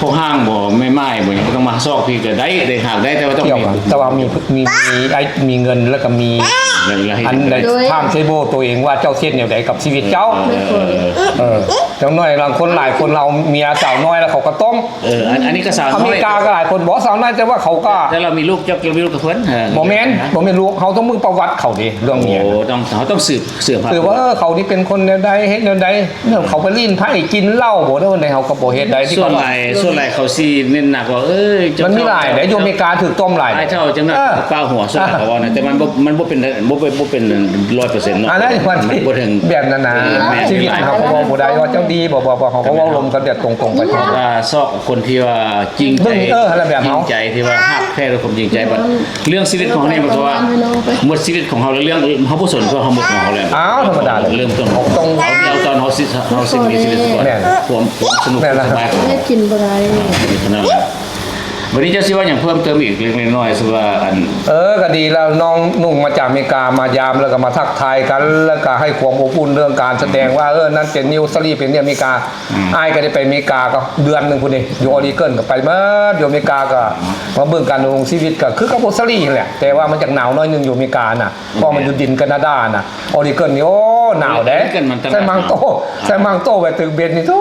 ພວກຫ້າງບໍ່ ແມ່ໝ້າຍບໍ່ຫຍັງ ກະຕ້ອງມາຊອກພີ້ກະໄດ້ ໄດ້ຫາກໄດ້ ແຕ່ວ່າຕ້ອງມີ ແຕ່ວ່າມີ ມີ ມີ ມີເງິນ ແລ້ວກະມີ ແລ້ວເຮັດ ອັນໃດ ໂດຍ ທາມເທເບິນໂຕເອງວ່າເຈົ້າຊິເຮັດແນວໃດກັບຊີວິດເຈົ້າ ເອີ ເອີ ເອີ ເອີ ເອີ ຈັກໜ້ອຍລາງຄົນຫຼາຍຄົນລາວເມຍສາວນ້ອຍແລ້ວເຂົາກະຕ້ອງ ເອີ ອັນ ອັນນີ້ກະສາວນ້ອຍ ອາເມລິກາກະຫຼາຍຄົນ ບໍ່ ສາວນ້ອຍ ແຕ່ວ່າເຂົາກະ ແຕ່ລາວມີລູກ ເຈົ້າກະມີລູກກັບເພິ່ນ ເອີ ບໍ່ແມ່ນ ບໍ່ແມ່ນລູກ ເຮົາຕ້ອງເບິ່ງປະຫວັດເຂົາເດ້ ເລື່ອງເມຍ ໂອ້ ຕ້ອງ ເຮົາຕ້ອງສືບ ເຊື່ອວ່າ ເອີ ເຂົານີ້ເປັນຄົນແນວໃດ ເຮັດແນວໃດ ເຂົາໄປຫຼິ້ນໄພ້ກິນເຫຼົ້າບໍ່ ແນວໃດ ເຮົາກະບໍ່ເຮັດໄດ້ ສ່ວນຫຼາຍ ສ່ວນຫຼາຍເຂົາຊິເນັ້ນໜັກວ່າ ເອີຍ ມັນມີຫຼາຍເດ້ ຢູ່ອາເມລິກາຖືກຕ້ອມຫຼາຍ ອ້າຍເຖົ້າຈັ່ງນັ້ນ ເອີ ປາຫົວ ສ່ວນຫຼາຍເຂົາເວົ້ານະ ແຕ່ມັນບໍ່ ມັນບໍ່ເປັນ ບໍ່ເປັນ ບໍ່ເປັນຮ້ອຍເປີເຊັນເນາະ ອັນນັ້ນມັນ ມັນບໍ່ເຖິງ ແບບນັ້ນນະ ເອີ ແມ່ນ ຊີວິດເຮົາກະເວົ້າບໍ່ໄດ້ວ່າເຈົ້າດີບໍ່ ບໍ່ ບໍ່ ເຮົາກະເວົ້າລົມກັນແບບຕົງໆໄປ ວ່າຊອກຄົນທີ່ວ່າຈິງໃຈ ເບິ່ງ ເອີ ຫັ້ນລະແບບເຮົາ ຈິງໃຈ ທີ່ວ່າຮັກແທ້ດ້ວຍຄວາມຈິງໃຈ ເລື່ອງຊີວິດຂອງເຮົານີ້ ມັນກະວ່າໝົດຊີວິດຂອງເຮົາແລ້ວ ເລື່ອງເຮົາບໍ່ສົນ ເພາະເຮົາໝົດຂອງເຮົາແລ້ວ ອ້າວ ທຳມະດາເລີຍ ເລີ່ມຕົ້ນ ຕ້ອງເອົາ ເອົາຕອນເຮົາຊິ ເຮົາຊິມີຊີວິດກ່ອນ ແມ່ນ ຄວາມ ຄວາມສະໜຸກ ແມ່ນລະ ສະບາຍຂອງເຮົາ ເຮັດກິນບໍ່ໄດ້ ເທົ່ານັ້ນແຫຼະ ບັດນີ້ເຈົ້າຊິເວົ້າຫຍັງເພີ່ມເຕີມອີກເລັກໆນ້ອຍໆ ສະວ່າອັນ ເອີ ກະດີລະ ນ້ອງນຸ່ງມາຈາກອາເມລິກາ ມາຢາມ ແລ້ວກະມາທັກທາຍກັນ ແລ້ວກະໃຫ້ຄວາມອົບອຸ່ນເລື່ອງການສະແດງວ່າ ເອີ ນັ້ນເປັນນິວສາລີ ເປັນນິວອາເມລິກາ ອືມ ອ້າຍກະໄດ້ໄປອາເມລິກາກະເດືອນໜຶ່ງພຸ້ນເດ ຢູ່ອອຣິກອນກະໄປໝົດ ຢູ່ອາເມລິກາກະ ມາເບິ່ງການດຳລົງຊີວິດກະຄືກັບອົດສະຕາລີຫັ້ນແຫຼະ ແຕ່ວ່າມັນຈະໜາວໜ້ອຍໜຶ່ງ ຢູ່ອາເມລິການະ ເພາະມັນຢູ່ດິນການາດານະ ອອຣິກອນນີ້ ໂອ້ ໜາວເດ້ ໃສ່ມັງໂຕ ໃສ່ມັງໂຕໄປຕຶກເບັດນີ້ ໂທ້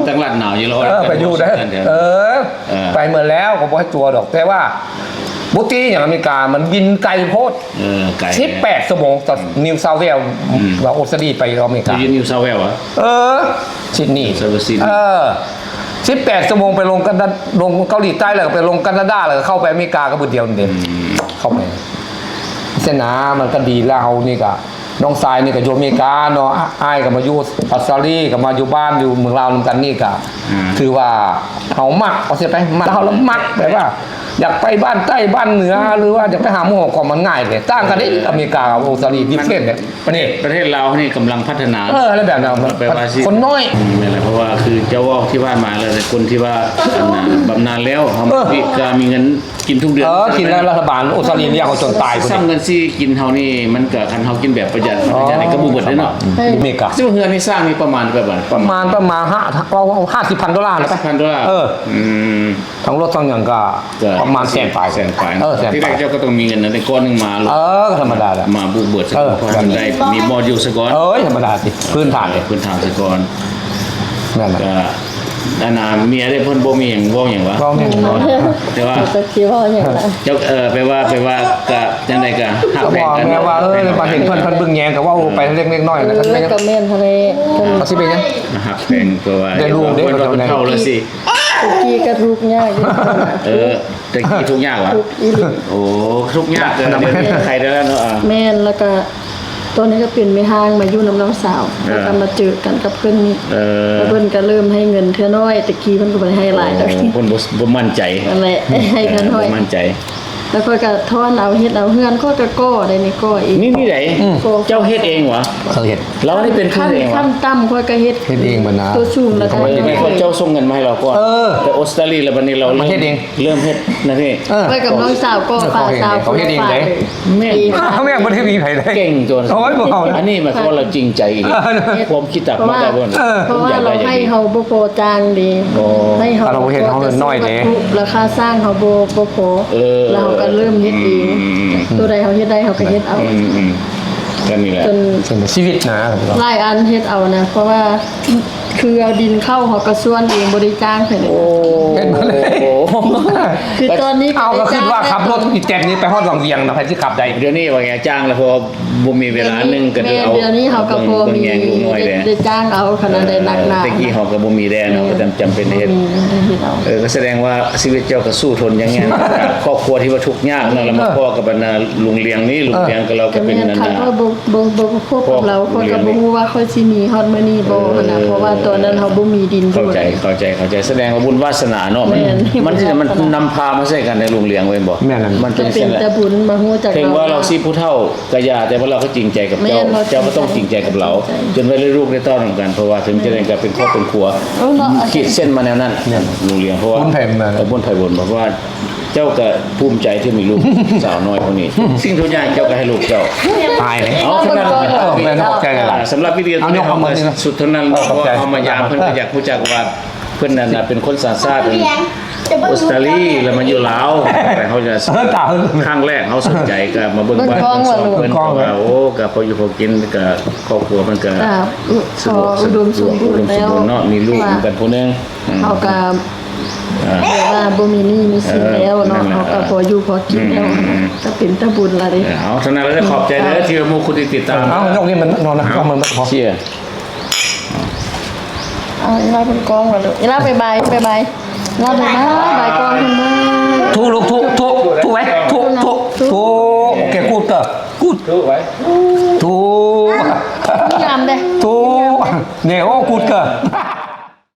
ເອີ ໄປຢູ່ໄດ້ ເອີ ເອີ ໄປເມື່ອແລ້ວກະບໍ່ໃຫ້ຕົວະດອກ ແຕ່ວ່າບໍ່ຕີຫຍັງ ອາເມລິກາມັນບິນໄກໂພດ ເອີ ໄກ ສິບແປດຊົ່ວໂມງ ອືມ ນິວເຊົາເວລ ອືມ ວ່າອົດສະຕາລີໄປອາເມລິກາ ຢູ່ນິວເຊົາເວລຫວາ ເອີ ຊິດນີ ເອີ ສິບແປດຊົ່ວໂມງ ໄປລົງກັນນາ ລົງເກົາຫຼີໃຕ້ ແລ້ວກະໄປລົງການາດາ ແລ້ວກະເຂົ້າໄປອາເມລິກາກະບຶດດຽວນີ້ເດ້ ອືມ ເຂົ້າໄປ ຊັ້ນນະ ມັນກະດີລະ ເຮົານີ້ກະ ນ້ອງຊາຍນີ້ກະຢູ່ອາເມລິກາເນາະ ອ້າຍກະມາຢູ່ອົດສະຕາລີ ກະມາຢູ່ບ້ານຢູ່ເມືອງລາວນຳກັນນີ້ກະ ອືມ ຖືວ່າເຮົາມັກ ວ່າຊິໄປ ມັກ ເຮົາລະມັກ ແບບວ່າຢາກໄປບ້ານໃຕ້ບ້ານເໜືອ ຫຼືວ່າຢາກໄປຫາໝູ່ຂອງມັນງ່າຍເດ້ ຕ່າງກັນເດ້ ເອີ ອາເມລິກາກັບອົດສະຕາລີ ດີເຟຣນເດ້ ປະເທດ ປະເທດລາວນີ້ກຳລັງພັດທະນາ ເອີ ແລ້ວແບບນັ້ນ ແບບວ່າຊິ ຄົນນ້ອຍ ແມ່ນແຫຼະ ເພາະວ່າຄືເຈົ້າເວົ້າທີ່ຜ່ານມາແລ້ວ ຄົນທີ່ວ່າ ອັນນ່າ ບຳນານແລ້ວ ເຮົາ ເອີ ມີການມີເງິນກິນທຸກເດືອນ ເອີ ກິນແລ້ວລັດຖະບານອົດສະຕາລີລ້ຽງເຮົາຈົນຕາຍ ຊ້ຳເງິນຊິກິນເຮົານີ້ ມັນກະ ຄັນເຮົາກິນແບບປະຢັດ ປະຢັດນີ້ກະບໍ່ເບິດເດ້ເນາະ ອາເມລິກາ ຊິວ່າເຮືອນນີ້ສ້າງນີ້ປະມານແບບໃດ ປະມານ ປະມານ ຫ້າ ເອົາ ຫ້າສິບພັນໂດລາໄປ ຫ້າສິບພັນໂດລາ ເອີ ອືມ ທັງລົດທັງຫຍັງກະ ກະປະມານແສນປາຍ ແສນປາຍ ເອີ ແສນປາຍ ທີແລກເຈົ້າກະຕ້ອງມີເງິນໃນກ້ອນໜຶ່ງມາ ເອີ ກະທຳມະດາແຫຼະ ມາບຸກເບີດສະ ເອີ ເພື່ອໃຫ້ມັນໄດ້ມີບ່ອນຢູ່ສະກ່ອນ ເອີ ທຳມະດາຕິ ພື້ນຖານເດ້ ພື້ນຖານສະກ່ອນ ແມ່ນລະ ກະ ອັນນ່າ ເມຍເດ້ ເພິ່ນບໍ່ມີຫຍັງເວົ້າຫຍັງຫວາ ເວົ້າແມ່ນ ແຕ່ວ່າ ເຈົ້າຊິເວົ້າຫຍັງລະ ເຈົ້າ ເອີ ແປວ່າ ແປວ່າ ກະຈັ່ງໃດກະຮັກແພງກັນ ແມ່ນວ່າ ເອີ ບາດເຫັນເພິ່ນ ເພິ່ນເບິ່ງແຍງກະເວົ້າໄປເລັກໆນ້ອຍໆ ເອີ ກະແມ່ນຫັ້ນແຫຼະ ເຂົາຊິເປັນຫຍັງ ຮັກແພງ ເພາະວ່າ ໄດ້ລູກເດ້ ເພິ່ນເຖົ້າແລ້ວຊິ ຕະກີ້ກະທຸກຍາກຢູ່ ເອີ ແຕ່ກີ້ທຸກຍາກຫວາ ທຸກອີ່ຫຼີ ໂອ້ ທຸກຍາກເລີຍ ໄຂໄດ້ແລ້ວເນາະ ແມ່ນ ແລ້ວກະຕອນນີ້ກະເປັນແມ່ຮ້າງ ມາຢູ່ນຳນ້ອງສາວ ເອີ ແລ້ວກະມາເຈີກັນກັບເພິ່ນນີ້ ເອີ ແລ້ວເພິ່ນກະເລີ່ມໃຫ້ເງິນເທື່ອໜ້ອຍ ແຕ່ກີ້ເພິ່ນກະບໍ່ໄດ້ໃຫ້ຫຼາຍດອກ ໂອ້ ເພິ່ນບໍ່ ບໍ່ໝັ້ນໃຈ ນັ້ນແຫຼະ ໃຫ້ເທື່ອໜ້ອຍ ບໍ່ໝັ້ນໃຈ ແລ້ວຂ້ອຍກໍຖອນເອົາ ເຮັດເອົາເຮືອນ ຂ້ອຍກໍກໍ່ໄດ້ນີ້ ກໍ່ເອງ. ນີ້ ນີ້ໃດ ອືມ ກໍ່ ເຈົ້າເຮັດເອງຫວາ? ເອີ ເຮັດ. ແລ້ວນີ້ເປັນພື້ນເອງຫວາ? ຂັ້ນ ຂັ້ນຕ່ຳຂ້ອຍກໍເຮັດ ເຮັດເອງເບິດນະ ຕົວສູງແລ້ວກໍເຮັດເອງ. ເຈົ້າສົ່ງເງິນມາໃຫ້ລາວກ່ອນ ເອີ ໄປອົດສະຕາລີ ແລ້ວບັດນີ້ລາວເລີ່ມເຮັດນະພີ່. ເອີ ຂ້ອຍກັບນ້ອງສາວກໍ່ຝາ ເຂົາເຮັດເອງ ເຂົາເຮັດເອງເດ້. ແມ່ນ ເຂົາຍັງບໍ່ໄດ້ມີໃຜເດ້ ເກັ່ງຕົວ. ໂອ້ຍ ບໍ່ເອົານະ ອັນນີ້ໝາຍຄວາມວ່າລາວຈິງໃຈອີ່ຫຼີ ເອີ ຄວາມຄິດຕາມມາແຕ່ບ່ອນ ເອີ ເພາະວ່າລາວໃຫ້ເຮົາບໍ່ພໍຈ້າງເດ້ ໃຫ້ເຮົາ ເຮົາເຮັດເຮົາເງິນນ້ອຍເດ້ ແລ້ວຄ່າສ້າງເຮົາບໍ່ ບໍ່ພໍ ເອີ ແລ້ວເຮົາກໍເລີ່ມເຮັດເອງ ອືມ ຕົວໃດເຮົາເຮັດໄດ້ເຮົາກໍເຮັດເອົາ ອືມ ອືມ ກໍນີ້ແຫຼະ ຈົນ ເປັນຊີວິດນະ ຫຼາຍອັນເຮັດເອົານະ ເພາະວ່າ ຄືເອົາດິນເຂົ້າເຮົາກໍສວນເອງ ບໍ່ໄດ້ຈ້າງໃຜເລີຍ. ໂອ້ ເຮັດບໍ່ໄດ້ ຄືຕອນນີ້ ເອົາ ກໍຄືວ່າຂັບລົດອີແຕນນີ້ໄປຮອດວັງວຽງນະ ໃຜຊິຂັບໄດ້? ດຽວນີ້ວ່າໄງ ຈ້າງແລ້ວ ເພາະວ່າບໍ່ມີເວລາ ໜຶ່ງກໍຄືເອົາ ແມ່ນ ດຽວນີ້ເຮົາກໍພໍມີ ເບິ່ງແຍງລູກນ້ອຍແດ່ ໄດ້ຈ້າງເອົາ ຄັນອັນໃດໜັກໜາ ແຕ່ກີ້ເຮົາກໍບໍ່ມີແດ່ເນາະ ກໍຈຳ ຈຳເປັນເຮັດ ບໍ່ມີ ເຮັດເອົາ. ເອີ ກໍສະແດງວ່າຊີວິດເຈົ້າກໍສູ້ທົນຢ່າງແຮງ ຄອບຄົວທີ່ວ່າທຸກຍາກເນາະ ແລ້ວມາພໍ້ກັບອັນນ່າລຸງລຽງນີ້ ລຸງລຽງກໍລາວກໍເປັນອັນນ່າ ບໍ່ ບໍ່ ບໍ່ພົບກັບລາວ ຂ້ອຍກໍບໍ່ຮູ້ວ່າຂ້ອຍຊິມີຮອດມື້ນີ້ບໍ່ຫັ້ນນະ ເພາະວ່າຕອນນັ້ນເຮົາບໍ່ມີດິນຢູ່. ເຂົ້າໃຈ ເຂົ້າໃຈ ເຂົ້າໃຈ ສະແດງວ່າບຸນວາສະໜາເນາະ ມັນ ມັນ ມັນນຳພາມາໃສ່ກັນໃນລຸງລຽງເວີ້ຍບໍ່? ແມ່ນ ມັນເປັນ ເປັນແຕ່ບຸນມາຮູ້ຈັກ ເຖິງວ່າລາວຊິຜູ້ເຖົ້າກໍຢ່າ ແຕ່ວ່າລາວກໍຈິງໃຈກັບເຈົ້າ ເຈົ້າກໍຕ້ອງຈິງໃຈກັບລາວ ຈົນໄດ້ລູກໄດ້ເຕົ້ານຳກັນ ເພາະວ່າເຖິງຈະໄດ້ກໍເປັນຄອບເປັນຄົວ ຂີດເສັ້ນມາແນວນັ້ນ ລຸງລຽງ ເພາະວ່າບຸນໃຜບຸນມັນ ເອີ ບຸນໃຜບຸນ ເພາະວ່າ ເຈົ້າກໍພູມໃຈທີ່ມີລູກສາວນ້ອຍຄົນນີ້ ທຸກສິ່ງທຸກຢ່າງເຈົ້າກໍໃຫ້ລູກເຈົ້າ ຕາຍເລີຍ ເອົາ ເອົາ ສຳລັບວິດີໂອນີ້ກໍສຸດເທົ່ານັ້ນ ເພາະວ່າເຮົາມາຢາມເພິ່ນກໍຢາກຮູ້ຈັກວ່າເພິ່ນນັ້ນເປັນຄົນສັນຊາດອົດສະຕາລີ ແລ້ວມາຢູ່ລາວ ແຕ່ເຮົາຈະ ເອີ ຕາຍ ຄັ້ງແລກເຮົາສົນໃຈກໍມາເບິ່ງບ້ານເບິ່ງຊ່ອງເພິ່ນ ເພາະວ່າ ໂອ້ ກໍພໍຢູ່ພໍກິນ ກໍຄອບຄົວເພິ່ນກໍ ອຸ ສະ ອຸດົມສົມບູນແລ້ວເນາະ ມີລູກນຳກັນຜູ້ໜຶ່ງ ເຮົາກໍ ອ່າ ແບບວ່າບໍ່ມີໜີ້ມີສິນແລ້ວເນາະ ເອີ ເຮົາກໍພໍຢູ່ພໍກິນແລ້ວ ກໍເປັນຕາບຸນລະເດ້. ເອົາ ເທົ່ານັ້ນລະເດີ ຂອບໃຈເດີທີ່ວ່າໝູ່ຄຸນທີ່ຕິດຕາມ ເອົາ ຍົກນີ້ມັນນອນນະ ເອົາ ຍົກມັນ ເຊຍ ເອົາ ອີລາເປັນກ້ອງລະລູກ ອີລາບາຍບາຍ ບາຍບາຍ ອີລາບາຍບາຍ ບາຍກ້ອງເພິ່ນເດີ ທຸ ລູກ ທຸ ທຸ ທຸໄວ້ ທຸ ທຸ ທຸ ໂອເຄ ກູດ ກູດ ທຸໄວ້ ທຸ ງາມເດ້ ທຸ ນີ້ ໂອ້ ກູດ ເກີ